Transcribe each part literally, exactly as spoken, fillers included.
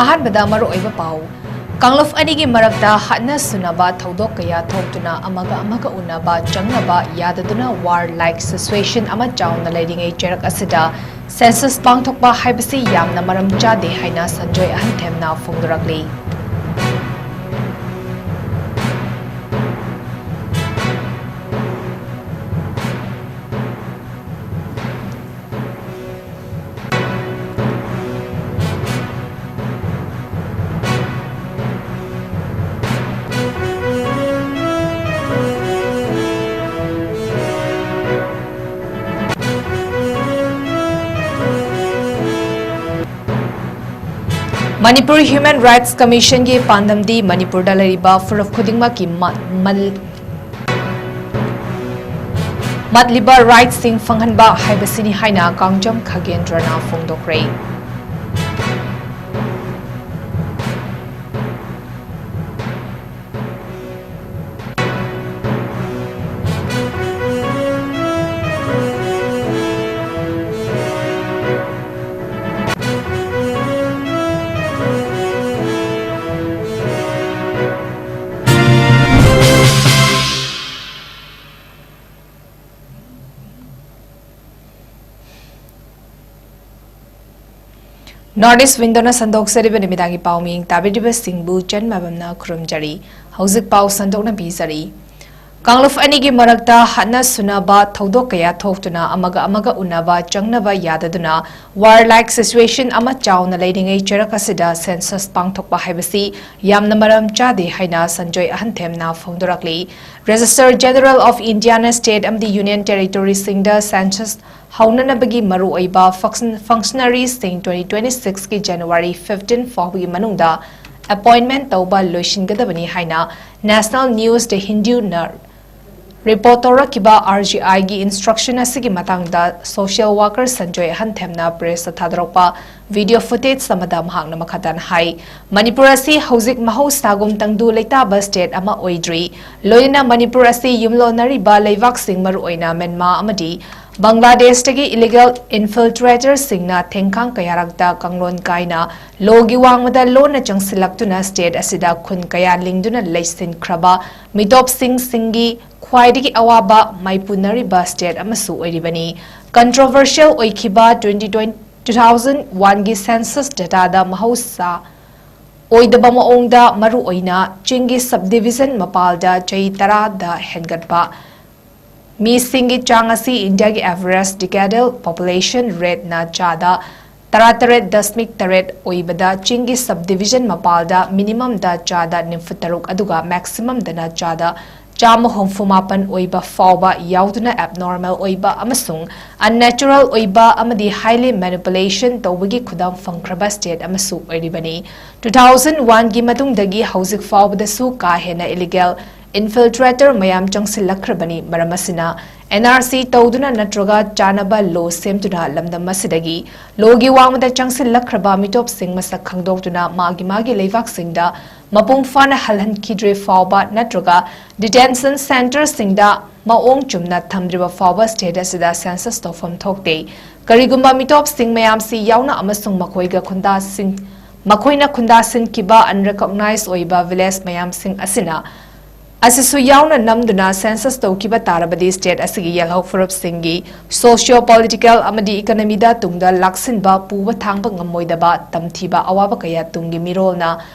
ꯑꯍꯥꯟꯕꯗ ꯃꯔꯨꯑꯣꯏꯕ ꯄꯥꯎ꯫ ꯀꯥꯡꯂꯨꯞ ꯑꯅꯤꯒꯤ ꯃꯔꯛꯇ ꯍꯥꯠꯅ ꯁꯨꯅꯕ ꯊꯧꯗꯣꯛ ꯀꯌꯥ ꯊꯣꯛꯇꯨꯅ ꯑꯃꯒ ꯑꯃꯒ ꯎꯅꯕ ꯆꯪꯅꯕ ꯌꯥꯗꯗꯨꯅ war like situation ꯑꯃ ꯆꯥꯎꯅ ꯂꯩꯔꯤꯉꯩ ꯆꯩꯔꯛ ꯑꯁꯤꯗ census ꯄꯥꯡꯊꯣꯛꯄ ꯍꯥꯏꯕꯁꯤ ꯌꯥꯝꯅ ꯃꯔꯝ ꯆꯥꯗꯦ ꯍꯥꯏꯅ Sanjoy ꯑꯍꯟꯊꯦꯝꯅ ꯐꯣꯡꯗꯣꯔꯛꯂꯤ꯫ Manipur Human Rights Commission ꯒꯤ ꯄꯥꯟꯗꯝꯗꯤ ꯃꯅꯤꯄꯨꯔꯗ ꯂꯩꯔꯤꯕ ꯐꯨꯔꯨꯞ ꯈꯨꯗꯤꯡꯃꯛꯀꯤ ꯃ-, ꯃꯜ-, ꯃꯠꯂꯤꯕ rightꯁꯤꯡ ꯐꯪꯍꯟꯕ ꯍꯥꯏꯕꯁꯤꯅꯤ ꯍꯥꯏꯅ ꯀꯥꯡꯖꯝ ꯈꯒꯦꯟꯗ꯭ꯔꯅ ꯐꯣꯡꯗꯣꯛꯈ꯭ꯔꯦ꯫ North East Windowꯅ ꯁꯟꯗꯣꯛꯆꯔꯤꯕ ꯅꯨꯃꯤꯗꯥꯡꯒꯤ ꯄꯥꯎ ꯃꯤꯡ ꯇꯥꯕꯤꯔꯤꯕꯁꯤꯡꯕꯨ ꯆꯟꯃꯕꯝꯅ ꯈꯨꯔꯨꯝꯖꯔꯤ꯫ ꯍꯧꯖꯤꯛ ꯄꯥꯎ ꯁꯟꯗꯣꯛꯅ ꯄꯤꯖꯔꯤ꯫ ꯀꯥꯡꯂꯨꯞ ꯑꯅꯤꯒꯤ ꯃꯔꯛꯇ ꯍꯥꯠꯅ ꯁꯨꯅꯕ ꯊꯧꯗꯣꯛ ꯀꯌꯥ ꯊꯣꯛꯇꯨꯅ ꯑꯃꯒ ꯑꯃꯒ ꯎꯅꯕ ꯆꯪꯅꯕ ꯌꯥꯗꯗꯨꯅ war like situation ꯑꯃ ꯆꯥꯎꯅ ꯂꯩꯔꯤꯉꯩ ꯆꯩꯔꯛ ꯑꯁꯤꯗ census ꯄꯥꯡꯊꯣꯛꯄ ꯍꯥꯏꯕꯁꯤ ꯌꯥꯝꯅ ꯃꯔꯝ ꯆꯥꯗꯦ ꯍꯥꯏꯅ Sanjoy ꯑꯍꯟꯊꯦꯝꯅ ꯐꯣꯡꯗꯣꯔꯛꯂꯤ꯫ Registrar General of Indiaꯅ state ꯑꯃꯗꯤ union territoryꯁꯤꯡꯗ census ꯍꯧꯅꯅꯕꯒꯤ ꯃꯔꯨꯑꯣꯏꯕ function-, functionariesꯁꯤꯡ twenty twenty sixꯀꯤ January fifteen ꯐꯥꯎꯕꯒꯤ ꯃꯅꯨꯡꯗ appointment ꯇꯧꯕ ꯂꯣꯏꯁꯤꯟꯒꯗꯕꯅꯤ ꯍꯥꯏꯅ National News The Hinduꯅ report ꯇꯧꯔꯛꯈꯤꯕ RGIꯒꯤ instruction ꯑꯁꯤꯒꯤ ꯃꯇꯥꯡꯗ social worker Sanjoy ꯑꯍꯟꯊꯦꯝꯅ pressꯇ ꯊꯥꯗꯣꯔꯛꯄ video footage ꯑꯃꯗ ꯃꯍꯥꯛꯅ ꯃꯈꯥ ꯇꯥꯅ ꯍꯥꯏ, ꯃꯅꯤꯄꯨꯔ ꯑꯁꯤ ꯍꯧꯖꯤꯛ ꯃꯍꯧꯁꯥꯒꯨꯝ ꯇꯪꯗꯨ ꯂꯩꯇꯥꯕ state ꯑꯃ ꯑꯣꯏꯗ꯭ꯔꯤ, ꯂꯣꯏꯅꯅ ꯃꯅꯤꯄꯨꯔ ꯑꯁꯤ ꯌꯨꯝꯂꯣꯟꯅꯔꯤꯕ ꯂꯩꯕꯥꯛꯁꯤꯡ ꯃꯔꯨꯑꯣꯏꯅ ꯃ꯭ꯌꯥꯟꯃꯥꯔ ꯑꯃꯗꯤ ꯕꯪꯒ꯭ꯂꯥꯗꯦꯁꯇꯒꯤ ꯏꯂꯤꯒꯦꯜ ꯏꯟꯐꯤꯜꯇ꯭ꯔꯦꯇꯔꯁꯤꯡꯅ ꯊꯦꯡꯈꯥꯡ ꯀꯌꯥꯔꯛꯇ ꯀꯥꯡꯂꯣꯟ ꯀꯥꯏꯅ ꯂꯣꯒꯤ ꯋꯥꯡꯃꯗ ꯂꯣꯟꯅ ꯆꯪꯁꯤꯜꯂꯛꯇꯨꯅ ꯁ꯭ꯇꯦꯠ ꯑꯁꯤꯗ ꯈꯨꯟ ꯀꯌꯥ ꯂꯤꯡꯗꯨꯅ ꯂꯩꯁꯤꯟꯈ꯭ꯔꯕ ꯃꯤꯇꯣꯞꯁꯤꯡꯁꯤꯡꯒꯤ ꯈ꯭ꯋꯥꯏꯗꯒꯤ ꯑꯋꯥꯕ ꯃꯥꯏꯄꯨꯅꯔꯤꯕ ꯁ꯭ꯇꯦꯠ ꯑꯃꯁꯨ ꯑꯣꯏꯔꯤꯕꯅꯤ꯫ ꯀꯟꯇ꯭ꯔꯣꯚꯔꯁꯤꯌꯦꯜ ꯑꯣꯏꯈꯤꯕ twenty twenty, two thousand one ꯒꯤ census dataꯗ ꯃꯍꯧꯁꯥ ꯑꯣꯏꯗꯕ ꯃꯑꯣꯡꯗ ꯃꯔꯨꯑꯣꯏꯅ ꯆꯤꯡꯒꯤ subdivision ꯃꯄꯥꯜꯗ ꯆꯍꯤ ꯇꯔꯥꯗ ꯍꯦꯟꯒꯠꯄ ꯃꯤꯁꯤꯡꯒꯤ ꯆꯥꯡ ꯑꯁꯤ ꯏꯟꯗꯤꯌꯥꯒꯤ average decadal population rateꯅ ꯆꯥꯗ ꯇꯔꯥꯇꯔꯦꯠ ꯗꯁꯃꯤꯛ ꯇꯔꯦꯠ ꯑꯣꯏꯕꯗ ꯆꯤꯡꯒꯤ subdivision ꯃꯄꯥꯜꯗ minimumꯗ ꯆꯥꯗ ꯅꯤꯐꯨꯇꯔꯨꯛ ꯑꯗꯨꯒ maximumꯗꯅ ꯆꯥꯗ ꯆꯥꯝꯃ ꯍꯨꯝꯐꯨ ꯃꯥꯄꯟ ꯑꯣꯏꯕ ꯐꯥꯎꯕ ꯌꯥꯎꯗꯨꯅ abnormal ꯑꯣꯏꯕ ꯑꯃꯁꯨꯡ unnatural ꯑꯣꯏꯕ ꯑꯃꯗꯤ highly manipulation ꯇꯧꯕꯒꯤ ꯈꯨꯗꯝ ꯐꯪꯈ꯭ꯔꯕ ꯁ꯭ꯇꯦꯠ ꯑꯃꯁꯨ ꯑꯣꯏꯔꯤꯕꯅꯤ꯫ Two thousand one ꯒꯤ ꯃꯇꯨꯡꯗꯒꯤ ꯍꯧꯖꯤꯛ ꯐꯥꯎꯕꯗꯁꯨ ꯀꯥ ꯍꯦꯟꯅ ꯏꯂꯤꯒꯦꯜ ꯏꯟꯐꯤꯜꯇ꯭ꯔꯦꯇꯔ ꯃꯌꯥꯝ ꯆꯪꯁꯤꯜꯂꯛꯈ꯭ꯔꯕꯅꯤ꯫ ꯃꯔꯝ ꯑꯁꯤꯅ NRC ꯇꯧꯗꯨꯅ ꯅꯠꯇ꯭ꯔꯒ ꯆꯥꯅꯕ ꯂꯣ ꯁꯦꯝꯗꯨꯅ ꯂꯝꯗꯝ ꯑꯁꯤꯗꯒꯤ ꯂꯣꯒꯤ ꯋꯥꯡꯃꯗ ꯆꯪꯁꯤꯜꯂꯛꯈ꯭ꯔꯕ ꯃꯤꯇꯣꯞꯁꯤꯡ ꯃꯁꯛ ꯈꯪꯗꯣꯛꯇꯨꯅ ꯃꯥꯒꯤ ꯃꯥꯒꯤ ꯂꯩꯕꯥꯛꯁꯤꯡꯗ ꯃꯄꯨꯡ ꯐꯥꯅ ꯍꯜꯍꯟꯈꯤꯗ꯭ꯔꯤ ꯐꯥꯎꯕ ꯅꯠꯇ꯭ꯔꯒ detention centreꯁꯤꯡꯗ ꯃꯑꯣꯡ ꯆꯨꯝꯅ ꯊꯝꯗ꯭ꯔꯤꯕ ꯐꯥꯎꯕ ꯁ꯭ꯇꯦꯠ ꯑꯁꯤꯗ census ꯇꯧꯐꯝ ꯊꯣꯛꯇꯦ꯫ ꯀꯔꯤꯒꯨꯝꯕ ꯃꯤꯇꯣꯞꯁꯤꯡ ꯃꯌꯥꯝꯁꯤ ꯌꯥꯎꯅ ꯑꯃꯁꯨꯡ ꯃꯈꯣꯏꯒ ꯈꯨꯟꯗꯥꯁꯤꯟ ꯃꯈꯣꯏꯅ ꯈꯨꯟꯗꯥꯁꯤꯟꯈꯤꯕ unrecognized ꯑꯣꯏꯕ village ꯃꯌꯥꯝꯁꯤꯡ ꯑꯁꯤꯅ ꯑꯁꯤꯁꯨ ꯌꯥꯎꯅ ꯅꯝꯗꯨꯅ census ꯇꯧꯈꯤꯕ ꯇꯥꯔꯕꯗꯤ ꯁ꯭ꯇꯦꯠ ꯑꯁꯤꯒꯤ ꯌꯦꯜꯍꯧ ꯐꯨꯔꯨꯞꯁꯤꯡꯒꯤ socio political ꯑꯃꯗꯤ economyꯗ ꯇꯨꯡꯗ ꯂꯥꯛꯁꯤꯟꯕ ꯄꯨꯕ ꯊꯥꯡꯕ ꯉꯝꯃꯣꯏꯗꯕ ꯇꯝꯊꯤꯕ ꯑꯋꯥꯕ ꯀꯌꯥ ꯇꯨꯡꯒꯤ ꯃꯤꯔꯣꯜꯅ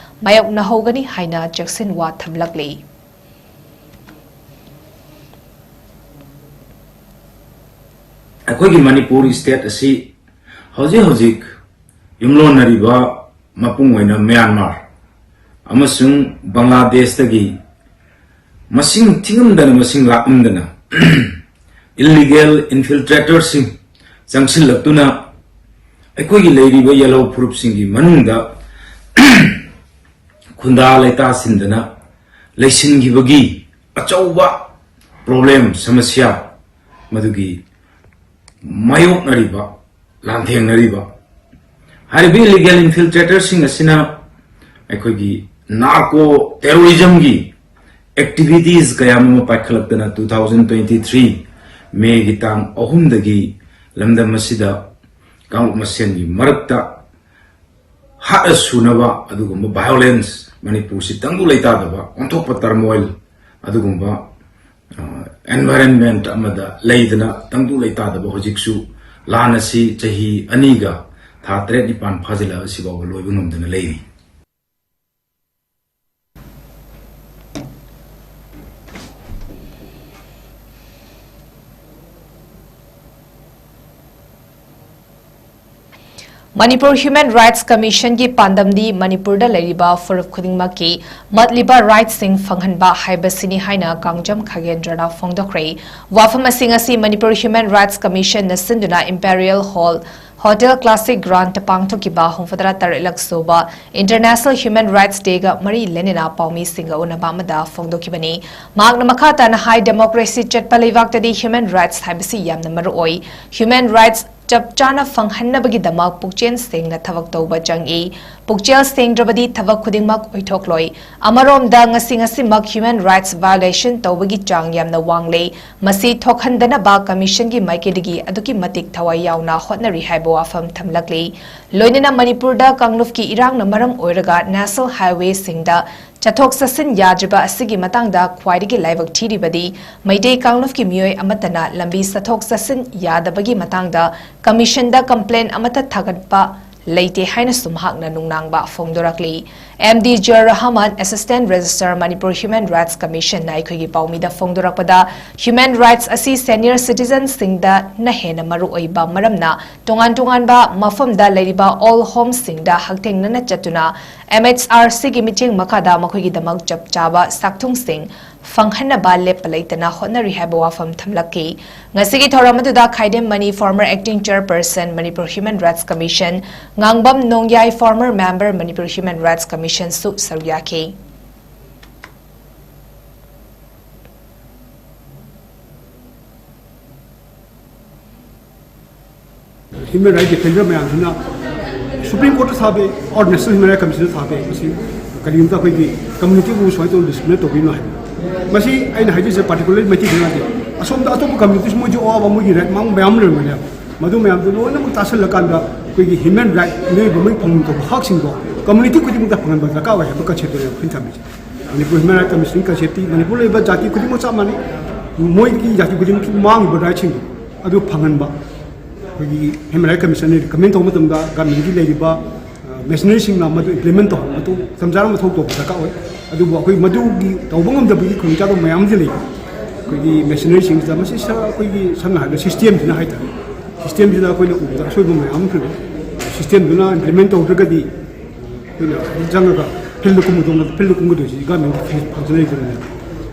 ꯃꯥꯌꯣꯛꯅꯍꯧꯒꯅꯤ ꯍꯥꯏꯅ ꯆꯦꯛꯁꯤꯟꯋꯥ ꯊꯝꯂꯛꯂꯤ꯫ ꯑꯩꯈꯣꯏꯒꯤ ꯃꯅꯤꯄꯨꯔ ꯁ꯭ꯇꯦꯠ ꯑꯁꯤ ꯍꯧꯖꯤꯛ ꯍꯧꯖꯤꯛ ꯌꯨꯝꯂꯣꯟꯅꯔꯤꯕ ꯃꯄꯨꯡ ꯑꯣꯏꯅ ꯃ꯭ꯌꯥꯟꯃꯥꯔ ꯑꯃꯁꯨꯡ ꯕꯪꯒ꯭ꯂꯥꯗꯦꯁꯇꯒꯤ ꯃꯁꯤꯡ ꯊꯤꯉꯝꯗꯅ ꯃꯁꯤꯡ ꯂꯥꯛꯑꯝꯗꯅ ꯏꯂꯤꯒꯦꯜ ꯏꯟꯐꯤꯜꯇ꯭ꯔꯦꯇꯔꯁꯤꯡ ꯆꯪꯁꯤꯜꯂꯛꯇꯨꯅ ꯑꯩꯈꯣꯏꯒꯤ ꯂꯩꯔꯤꯕ ꯌꯦꯜꯍꯧ ꯐꯨꯔꯨꯞꯁꯤꯡꯒꯤ ꯃꯅꯨꯡꯗ ꯈꯨꯟꯗꯥ ꯂꯩꯇꯥꯁꯤꯟꯗꯅ ꯂꯩꯁꯤꯟꯈꯤꯕꯒꯤ ꯑꯆꯧꯕ ꯄ꯭ꯔꯣꯕ꯭ꯂꯦꯝ, ꯁꯃꯁ꯭ꯌꯥ ꯃꯗꯨꯒꯤ ꯃꯥꯌꯣꯛꯅꯔꯤꯕ, ꯂꯥꯟꯊꯦꯡꯅꯔꯤꯕ ꯍꯥꯏꯔꯤꯕ ꯏꯂꯤꯒꯦꯜ ꯏꯟꯐꯤꯜꯇ꯭ꯔꯦꯇꯔꯁꯤꯡ ꯑꯁꯤꯅ ꯑꯩꯈꯣꯏꯒꯤ ꯅꯥꯔꯀꯣ ꯇꯦꯔꯣꯔꯤꯖꯝꯒꯤ ꯑꯦꯛꯇꯤꯚꯤꯇꯤꯁ ꯀꯌꯥ ꯑꯃ ꯄꯥꯏꯈꯠꯂꯛꯇꯅ two thousand twenty three ꯃꯦꯒꯤ ꯇꯥꯡ ꯑꯍꯨꯝꯗꯒꯤ ꯂꯝꯗꯝ ꯑꯁꯤꯗ ꯀꯥꯡꯂꯨꯞ ꯃꯁꯦꯟꯒꯤ ꯃꯔꯛꯇ ꯍꯥꯠꯅ ꯁꯨꯅꯕ ꯑꯗꯨꯒꯨꯝꯕ violence, ꯃꯅꯤꯄꯨꯔꯁꯤ ꯇꯪꯗꯨ ꯂꯩꯇꯥꯗꯕ ꯑꯣꯟꯊꯣꯛꯄ turmoil, ꯑꯗꯨꯒꯨꯝꯕ environment ꯑꯃꯗ ꯂꯩꯗꯅ ꯇꯪꯗꯨ ꯂꯩꯇꯥꯗꯕ ꯍꯧꯖꯤꯛꯁꯨ ꯂꯥꯟ ꯑꯁꯤ ꯆꯍꯤ ꯑꯅꯤꯒ ꯊꯥ ꯇꯔꯦꯠ ꯅꯤꯄꯥꯟ ꯐꯥꯖꯤꯜꯂꯛꯑꯁꯤ ꯐꯥꯎꯕ ꯂꯣꯏꯕ ꯉꯝꯗꯅ ꯂꯩꯔꯤ꯫ ꯃꯅꯤꯄꯨꯔ ꯍ꯭ꯌꯨꯃꯦꯟ ꯔꯥꯏꯠꯁ ꯀꯃꯤꯁꯟꯒꯤ ꯄꯥꯟꯗꯝꯗꯤ ꯃꯅꯤꯄꯨꯔꯗ ꯂꯩꯔꯤꯕ ꯐꯨꯔꯨꯞ ꯈꯨꯗꯤꯡꯃꯛꯀꯤ ꯃꯠꯂꯤꯕ ꯔꯥꯏꯠꯁꯤꯡ ꯐꯪꯍꯟꯕ ꯍꯥꯏꯕꯁꯤꯅꯤ ꯍꯥꯏꯅ ꯀꯥꯡꯖꯝ ꯈꯒꯦꯟꯗ꯭ꯔꯅ ꯐꯣꯡꯗꯣꯛꯈ꯭ꯔꯦ꯫ ꯋꯥꯐꯝ ꯑꯁꯤꯡ ꯑꯁꯤ ꯃꯅꯤꯄꯨꯔ ꯍ꯭ꯌꯨꯃꯦꯟ ꯔꯥꯏꯠꯁ ꯀꯃꯤꯁꯟꯅ ꯁꯤꯟꯗꯨꯅ Imperial Hall Hotel Classic Grand ꯄꯥꯡꯊꯣꯛꯈꯤꯕ ꯍꯨꯝꯐꯨꯇꯔꯥ ꯇꯔꯦꯠꯂꯛ ꯁꯨꯕ ꯏꯟꯇꯔꯅꯦꯁꯅꯦꯜ ꯍ꯭ꯌꯨꯃꯦꯟ ꯔꯥꯏꯠꯁ ꯗꯦꯒ ꯃꯔꯤ ꯂꯩꯅꯅ ꯄꯥꯎꯃꯤꯁꯤꯡꯒ ꯎꯅꯕ ꯑꯃꯗ ꯐꯣꯡꯗꯣꯛꯈꯤꯕꯅꯤ꯫ ꯃꯍꯥꯛꯅ ꯃꯈꯥ ꯇꯥꯅ ꯍꯥꯏ, ꯗꯦꯃꯣꯀ꯭ꯔꯦꯁꯤ ꯆꯠꯄ ꯂꯩꯕꯥꯛꯇꯗꯤ ꯍ꯭ꯌꯨꯃꯦꯟ ꯔꯥꯏꯠꯁ ꯍꯥꯏꯕꯁꯤ ꯌꯥꯝꯅ ꯃꯔꯨ ꯑꯣꯏ꯫ ꯍ꯭ꯌꯨꯃꯦꯟ ꯔꯥꯏꯠꯁ ꯆꯞ ꯆꯥꯅ ꯐꯪꯍꯟꯅꯕꯒꯤꯗꯃꯛ ꯄꯨꯛꯆꯦꯜ ꯁꯦꯡꯅ ꯊꯕꯛ ꯇꯧꯕ ꯆꯪꯏ꯫ ꯄꯨꯛꯆꯦꯜ ꯁꯦꯡꯗ꯭ꯔꯕꯗꯤ ꯊꯕꯛ ꯈꯨꯗꯤꯡꯃꯛ ꯑꯣꯏꯊꯣꯛꯂꯣꯏ꯫ ꯑꯃꯔꯣꯝꯗ ꯉꯁꯤ ꯉꯁꯤꯃꯛ ꯍ꯭ꯌꯨꯃꯦꯟ ꯔꯥꯏꯠꯁ ꯚꯥꯏꯑꯣꯂꯦꯁꯟ ꯇꯧꯕꯒꯤ ꯆꯥꯡ ꯌꯥꯝꯅ ꯋꯥꯡꯂꯦ꯫ ꯃꯁꯤ ꯊꯣꯛꯍꯟꯗꯅꯕ ꯀꯃꯤꯁꯟꯒꯤ ꯃꯥꯏꯀꯩꯗꯒꯤ ꯑꯗꯨꯛꯀꯤ ꯃꯇꯤꯛ ꯊꯋꯥꯏ ꯌꯥꯎꯅ ꯍꯣꯠꯅꯔꯤ ꯍꯥꯏꯕ ꯋꯥꯐꯝ ꯊꯝꯂꯛꯂꯤ꯫ ꯂꯣꯏꯅꯅ ꯃꯅꯤꯄꯨꯔꯗ ꯀꯥꯡꯂꯨꯞꯀꯤ ꯏꯔꯥꯡꯅ ꯃꯔꯝ ꯑꯣꯏꯔꯒ ꯅꯦꯁꯅꯦꯜ ꯍꯥꯏꯋꯦꯁꯤꯡꯗ ꯆꯠꯊꯣꯛ ꯆꯠꯁꯤꯟ ꯌꯥꯗ꯭ꯔꯤꯕ ꯑꯁꯤꯒꯤ ꯃꯇꯥꯡꯗ ꯈ꯭ꯋꯥꯏꯗꯒꯤ ꯂꯥꯏꯕꯛ ꯊꯤꯔꯤꯕꯗꯤ ꯃꯩꯇꯩ ꯀꯥꯡꯂꯨꯞꯀꯤ ꯃꯤꯑꯣꯏ ꯑꯃꯠꯇꯅ ꯂꯝꯕꯤ ꯆꯠꯊꯣꯛ ꯆꯠꯁꯤꯟ ꯌꯥꯗꯕꯒꯤ ꯃꯇꯥꯡꯗ ꯀꯃꯤꯁꯟꯗ ꯀꯝꯄ꯭ꯂꯦꯟ ꯑꯃꯠꯇ ꯊꯥꯒꯠꯄ ꯂꯩꯇꯦ ꯍꯥꯏꯅꯁꯨ ꯃꯍꯥꯛꯅ ꯅꯨꯡꯅꯥꯡꯕ ꯐꯣꯡꯗꯣꯔꯛꯂꯤ꯫ M D Jiaur Rahman, assistant registrar, Manipur human rights ꯀꯃꯤꯁꯟꯅ ꯑꯩꯈꯣꯏꯒꯤ ꯄꯥꯎꯃꯤꯗ ꯐꯣꯡꯗꯣꯔꯛꯄꯗ, ꯍ꯭ꯌꯨꯃꯦꯟ ꯔꯥꯏꯠꯁ ꯑꯁꯤ ꯁꯦꯅꯤꯌꯔ ꯁꯤꯇꯤꯖꯟꯁꯤꯡꯗꯅ ꯍꯦꯟꯅ ꯃꯔꯨ ꯑꯣꯏꯕ ꯃꯔꯝꯅ, ꯇꯣꯉꯥꯟ ꯇꯣꯉꯥꯟꯕ ꯃꯐꯝꯗ ꯂꯩꯔꯤꯕ ꯑꯣꯜ ꯍꯣꯝꯁꯤꯡꯗ ꯍꯛꯊꯦꯡꯅꯅ ꯆꯠꯇꯨꯅ ꯑꯦꯝ ꯑꯩꯆ ꯑꯥꯔ ꯁꯤꯒꯤ ꯃꯤꯠꯌꯦꯡ ꯃꯈꯥꯗ ꯃꯈꯣꯏꯒꯤꯗꯃꯛ ꯆꯞ ꯆꯥꯕ ꯆꯥꯛꯊꯨꯡꯁꯤꯡ ꯐꯪꯍꯟꯅꯕ ꯂꯦꯞꯄ ꯂꯩꯇꯅ ꯍꯣꯠꯅꯔꯤ ꯍꯥꯏꯕ ꯋꯥꯐꯝ ꯊꯝꯂꯛꯈꯤ꯫ ꯉꯁꯤꯒꯤ ꯊꯧꯔꯝ ꯑꯗꯨꯗ ꯈꯥꯏꯗꯦꯝ ꯃꯅꯤ, former acting chairperson, Manipur Human Rights Commission, Ngangbam Nongyai, former member, Manipur Human Rights Commission ꯁꯨ ꯁꯔꯨꯛ ꯌꯥꯈꯤ꯫ ꯍ꯭ꯌꯨꯃꯦꯟ ꯔꯥꯏꯠ ꯗꯤꯐꯦꯟꯗꯔ ꯃꯌꯥꯝꯁꯤꯅ ꯁꯨꯄ꯭ꯔꯤꯝ ꯀꯣꯔꯠꯇ ꯊꯥꯕ ꯑꯣꯔ ꯅꯦꯁꯅꯦꯜ ꯍ꯭ꯌꯨꯃꯦꯟ ꯔꯥꯏꯠ ꯀꯃꯤꯁꯟꯗ ꯊꯥꯕ ꯃꯁꯤ ꯀꯔꯤꯒꯨꯝꯕ ꯑꯩꯈꯣꯏꯒꯤ ꯀꯝꯃ꯭ꯌꯨꯅꯤꯇꯤꯕꯨ ꯁꯨꯃꯥꯏꯅ ꯇꯧꯅ ꯗꯤꯁꯀ꯭ꯔꯤꯃꯤꯅꯦꯠ ꯇꯧꯕꯤꯒꯅꯣ ꯍꯥꯏꯕ꯫ ꯃꯁꯤ ꯑꯩꯅ ꯍꯥꯏꯗꯣꯏꯁꯦ ꯄꯥꯔꯇꯤꯀꯨꯂꯔ ꯃꯩꯇꯩꯗ ꯅꯠꯇꯦ꯫ ꯑꯁꯣꯝꯗ ꯑꯇꯣꯞꯄ ꯀꯝꯃ꯭ꯌꯨꯅꯤꯇꯤꯁꯨ ꯃꯣꯏꯁꯨ ꯑꯋꯥꯕ, ꯃꯣꯏꯒꯤ ꯔꯥꯏꯠ ꯃꯌꯥꯝ ꯂꯩꯔꯝꯒꯅꯦꯕ꯫ ꯃꯗꯨ ꯃꯌꯥꯝꯗꯨ ꯂꯣꯏꯅꯃꯛ ꯇꯥꯁꯜꯂꯀꯥꯟꯗ ꯑꯩꯈꯣꯏꯒꯤ ꯍ꯭ꯌꯨꯃꯦꯟ ꯔꯥꯏꯠ, ꯃꯤꯑꯣꯏꯕ ꯑꯃꯒꯤ ꯐꯪꯐꯝ ꯊꯣꯛꯄ ꯍꯛꯁꯤꯡꯗꯣ ꯀꯝꯃ꯭ꯌꯨꯅꯤꯇꯤ ꯈꯨꯗꯤꯡꯃꯛꯇ ꯐꯪꯍꯟꯕ ꯗꯔꯀꯥꯔ ꯑꯣꯏ ꯍꯥꯏꯕ ꯀꯟꯁꯦꯞꯇꯨꯅꯦꯕ ꯑꯩꯈꯣꯏꯅ ꯊꯝꯃꯤꯁꯦ꯫ ꯃꯅꯤꯄꯨꯔ ꯍ꯭ꯌꯨꯃꯦꯟ ꯔꯥꯏꯠ ꯀꯃꯤꯁꯟꯒꯤ ꯀꯟꯁꯦꯞꯇꯤ ꯃꯅꯤꯄꯨꯔ ꯂꯩꯕ ꯖꯥꯇꯤ ꯈꯨꯗꯤꯡꯃꯛ ꯆꯞ ꯃꯥꯟꯅꯩ꯫ ꯃꯣꯏꯒꯤ ꯖꯥꯇꯤ ꯈꯨꯗꯤꯡꯃꯛꯀꯤ ꯃꯥꯡꯉꯤꯕ ꯔꯥꯏꯠꯁꯤꯡꯗꯣ ꯑꯗꯨ ꯐꯪꯍꯟꯕ꯫ ꯑꯩꯈꯣꯏꯒꯤ ꯍ꯭ꯌꯨꯃꯦꯟ ꯔꯥꯏꯠ ꯀꯃꯤꯁꯟꯅ ꯔꯤꯀꯃꯦꯟ ꯇꯧꯕ ꯃꯇꯝꯗ ꯒꯃꯦꯟꯒꯤ ꯂꯩꯔꯤꯕ ꯃꯦꯁꯤꯅꯔꯤꯁꯤꯡꯅ ꯃꯗꯨ ꯏꯝꯄ꯭ꯂꯤꯃꯦꯟ ꯇꯧꯍꯟꯕ ꯃꯊꯧ, ꯃꯇꯝ ꯆꯥꯅ ꯃꯊꯧ ꯇꯧꯕ ꯗꯔꯀꯥꯔ ꯑꯣꯏ꯫ ꯑꯗꯨꯕꯨ ꯑꯩꯈꯣꯏ ꯃꯗꯨꯒꯤ ꯇꯧꯕ ꯉꯝꯗꯕꯒꯤ ꯈꯨꯗꯣꯡꯆꯥꯗꯕ ꯃꯌꯥꯝ ꯑꯃꯗꯤ ꯂꯩ꯫ ꯑꯩꯈꯣꯏꯒꯤ ꯃꯦꯁꯤꯅꯔꯤꯁꯤꯡꯁꯤꯗ ꯃꯁꯤ ꯁ-, ꯑꯩꯈꯣꯏꯒꯤ ꯁꯝꯅ ꯍꯥꯏꯔꯕꯗ ꯁꯤꯁꯇꯦꯝꯁꯤꯅ ꯍꯥꯏꯇꯥꯔꯦ, ꯁꯤꯁꯇꯦꯝꯁꯤꯗ ꯑꯩꯈꯣꯏꯅ ꯎꯕꯗ ꯑꯁꯣꯏꯕ ꯃꯌꯥꯝ ꯑꯃ ꯂꯩ꯫ ꯁꯤꯁꯇꯦꯝꯗꯨꯅ ꯏꯝꯄ꯭ꯂꯤꯃꯦꯟ ꯇꯧꯗ꯭ꯔꯒꯗꯤ ꯑꯩꯈꯣꯏꯅ ꯍꯧꯖꯤꯛ ꯆꯪꯉꯒ ꯐꯤꯜꯗ ꯀꯨꯝꯕꯗꯧꯅ ꯐꯤꯜꯗ ꯀꯨꯝꯒꯗꯣꯏꯁꯤ ꯒꯃꯦꯟꯒꯤ ꯐꯪꯁꯟ ꯂꯩꯇꯕꯅꯤꯅ꯫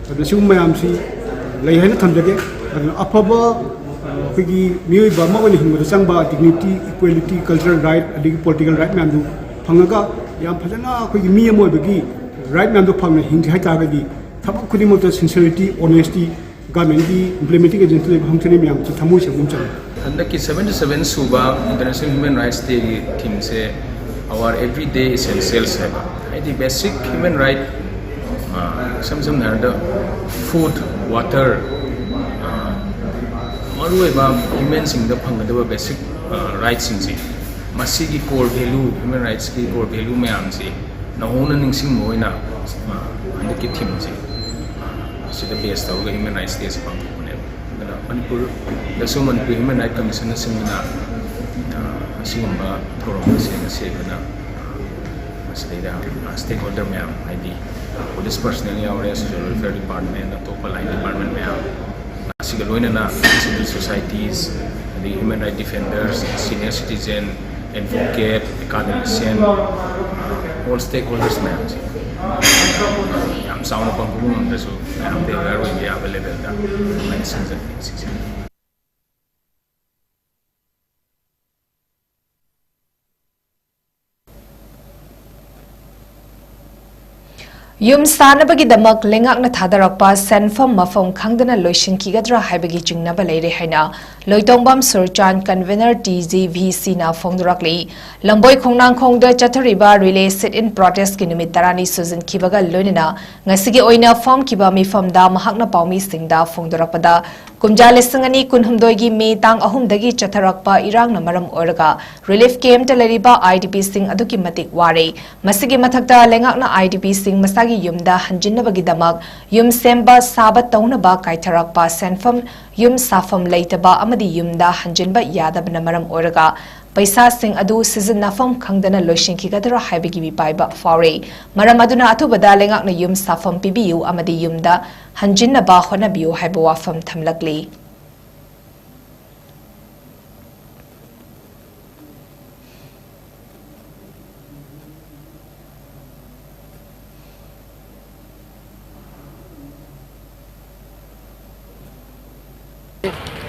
ꯑꯗꯨꯅ ꯁꯤꯒꯨꯝꯕ ꯃꯌꯥꯝꯁꯤ ꯂꯩ ꯍꯥꯏꯅ ꯊꯝꯖꯒꯦ꯫ ꯑꯗꯨꯅ ꯑꯐꯕ ꯑꯩꯈꯣꯏꯒꯤ ꯃꯤꯑꯣꯏꯕ ꯑꯃ ꯑꯣꯏꯅ ꯍꯤꯡꯕꯗ ꯆꯪꯕ ꯗꯤꯒꯅꯤꯇꯤ, ꯏꯀ꯭ꯋꯦꯂꯤꯇꯤ, ꯀꯜꯆꯔꯦꯜ ꯔꯥꯏꯠ, ꯑꯗꯒꯤ ꯄꯣꯂꯤꯇꯤꯀꯦꯜ ꯔꯥꯏꯠ ꯃꯌꯥꯝꯗꯨ ꯐꯪꯉꯒ ꯌꯥꯝ ꯐꯖꯅ ꯑꯩꯈꯣꯏꯒꯤ ꯃꯤ ꯑꯃ ꯑꯣꯏꯕꯒꯤ ꯔꯥꯏꯠ ꯃꯌꯥꯝꯗꯣ ꯐꯪꯅ ꯍꯤꯡꯒꯦ ꯍꯥꯏꯇꯥꯔꯒꯗꯤ ꯊꯕꯛ ꯈꯨꯗꯤꯡꯃꯛꯇ ꯁꯤꯟꯁꯤꯌꯔꯤꯇꯤ, ꯑꯣꯅꯦꯁꯇꯤ, ꯒꯃꯦꯟꯒꯤ ꯏꯝꯄ꯭ꯂꯤꯃꯦꯟꯇꯤꯡ ꯑꯦꯖꯦꯟꯁꯤ ꯂꯩꯕ ꯐꯪꯁꯟꯅꯤꯡ ꯃꯌꯥꯝꯁꯦ ꯊꯃꯣꯏ ꯁꯦꯡꯕ ꯑꯃ ꯆꯪꯉꯤ꯫ ꯍꯟꯗꯛꯀꯤ seventy seven ꯁꯨꯕ International Human Rights Day ꯒꯤ theme say Our Everyday Essentials ꯍꯥꯏꯕ, ꯍꯥꯏꯗꯤ ꯕꯦꯁꯤꯛ ꯍ꯭ꯌꯨꯃꯦꯟ ꯔꯥꯏꯠ, ꯏꯁꯝ ꯁꯝꯅ ꯍꯥꯏꯔꯕꯗ ꯐꯨꯗ, ꯋꯥꯇꯔ, ꯃꯔꯨꯑꯣꯏꯕ ꯍ꯭ꯌꯨꯃꯦꯟꯁꯤꯡꯗ ꯐꯪꯒꯗꯕ ꯕꯦꯁꯤꯛ ꯔꯥꯏꯠꯁꯤꯡꯁꯦ, ꯃꯁꯤꯒꯤ core value, human rights ꯀꯤ core value ꯃꯌꯥꯝꯁꯤ ꯅꯧꯍꯧꯅ ꯅꯤꯡꯁꯤꯡꯕ ꯑꯣꯏꯅ, ꯑ, ꯍꯟꯗꯛꯀꯤ theme ꯁꯦ, ꯑ, ꯁꯤꯗ base ꯇꯧꯔꯒ Human Rights Day ꯁꯦ ꯄꯥꯡꯊꯣꯛꯄꯅꯦꯕ꯫ ꯑꯗꯨꯅ ꯃꯅꯤꯄꯨꯔꯗꯁꯨ ꯃꯅꯤꯄꯨꯔ Human Rights Commission ꯅ ꯁꯤꯟꯕꯅ, ꯑ, ꯑꯁꯤꯒꯨꯝꯕ ꯊꯧꯔꯝ ꯑꯁꯤ ꯉꯁꯤ ꯑꯩꯈꯣꯏꯅ, ꯑ, ꯃꯁꯤꯗꯩꯗ, ꯑ, stakeholder ꯃꯌꯥꯝ, ꯍꯥꯏꯗꯤ police personnel ꯌꯥꯎꯔꯦ, social welfare department, ꯑꯇꯣꯞꯄ line department ꯃꯌꯥꯝ, ꯑꯁꯤꯒ ꯂꯣꯏꯅꯅ civil societies, ꯑꯗꯒꯤ human right defenders, senior citizen, advocate, academician, all stakeholders ꯃꯌꯥꯝꯁꯦ ꯌꯥꯝ ꯆꯥꯎꯅ ꯄꯥꯡꯊꯣꯛꯄ ꯉꯝꯗ꯭ꯔꯁꯨ ꯃꯌꯥꯝꯗ aware ꯑꯣꯏꯕ ꯌꯥꯕ level ꯗ ꯑꯗꯨꯃꯥꯏꯅ ꯁꯤꯟꯖꯒꯦ ꯁꯤꯁꯦ꯫ ꯌꯨꯝ ꯁꯥꯅꯕꯒꯤꯗꯃꯛ ꯂꯩꯉꯥꯛꯅ ꯊꯥꯗꯔꯛꯄ ꯁꯦꯟꯐꯝ ꯃꯐꯝ ꯈꯪꯗꯅ ꯂꯣꯏꯁꯤꯟꯈꯤꯒꯗ꯭ꯔꯥ ꯍꯥꯏꯕꯒꯤ ꯆꯤꯡꯅꯕ ꯂꯩꯔꯦ ꯍꯥꯏꯅ ꯂꯣꯏꯇꯣꯡꯕꯝ ꯁꯨꯔꯆꯥꯟ, convener T J V C ꯅ ꯐꯣꯡꯗꯣꯔꯛꯂꯤ꯫ ꯂꯝꯕꯣꯏ ꯈꯣꯡꯅꯥꯡꯈꯣꯡꯗ ꯆꯠꯊꯔꯤꯕ relay sit-in protest ꯀꯤ ꯅꯨꯃꯤꯠ ꯇꯔꯥꯅꯤ ꯁꯨꯖꯤꯟꯈꯤꯕꯒ ꯂꯣꯏꯅꯅ ꯉꯁꯤꯒꯤ ꯑꯣꯏꯅ ꯐꯝꯈꯤꯕ ꯃꯤꯐꯝꯗ ꯃꯍꯥꯛꯅ ꯄꯥꯎꯃꯤꯁꯤꯡꯗ ꯐꯣꯡꯗꯣꯔꯛꯄꯗ, ꯀꯨꯝꯖꯥ ꯂꯤꯁꯤꯡ ꯑꯅꯤ ꯀꯨꯟꯍꯨꯝꯗꯣꯏꯒꯤ ꯃꯦ ꯇꯥꯡ ꯑꯍꯨꯝꯗꯒꯤ ꯆꯠꯊꯔꯛꯄ ꯏꯔꯥꯡꯅ ꯃꯔꯝ ꯑꯣꯏꯔꯒ relief camp ꯇ ꯂꯩꯔꯤꯕ I D P ꯁꯤꯡ ꯑꯗꯨꯛꯀꯤ ꯃꯇꯤꯛ ꯋꯥꯔꯦ꯫ ꯃꯁꯤꯒꯤ ꯃꯊꯛꯇ ꯂꯩꯉꯥꯛꯅ I D P ꯁꯤꯡ ꯃꯁꯥꯒꯤ ꯌꯨꯝꯗ ꯍꯟꯖꯤꯟꯅꯕꯒꯤꯗꯃꯛ ꯌꯨꯝ ꯁꯦꯝꯕ ꯁꯥꯕ ꯇꯧꯅꯕ ꯀꯥꯏꯊꯔꯛꯄ ꯁꯦꯟꯐꯝ, ꯌꯨꯝ ꯁꯥꯐꯝ ꯂꯩꯇꯕ ꯑꯃꯗꯤ ꯌꯨꯝꯗ ꯍꯟꯖꯤꯟꯕ ꯌꯥꯗꯕꯅ ꯃꯔꯝ ꯑꯣꯏꯔꯒ ꯄꯩꯁꯥꯁꯤꯡ ꯑꯗꯨ ꯁꯤꯖꯤꯟꯅꯐꯝ ꯈꯪꯗꯅ ꯂꯣꯏꯁꯤꯟꯈꯤꯒꯗ꯭ꯔꯥ ꯍꯥꯏꯕꯒꯤ ꯃꯤꯄꯥꯏꯕ ꯐꯥꯎꯔꯦ꯫ ꯃꯔꯝ ꯑꯗꯨꯅ ꯑꯊꯨꯕꯗ ꯂꯩꯉꯥꯛꯅ ꯌꯨꯝ ꯁꯥꯐꯝ ꯄꯤꯕꯤꯌꯨ ꯑꯃꯗꯤ ꯌꯨꯝꯗ ꯍꯟꯖꯤꯟꯅꯕ ꯍꯣꯠꯅꯕꯤꯌꯨ ꯍꯥꯏꯕ ꯋꯥꯐꯝ ꯊꯝꯂꯛꯂꯤ꯫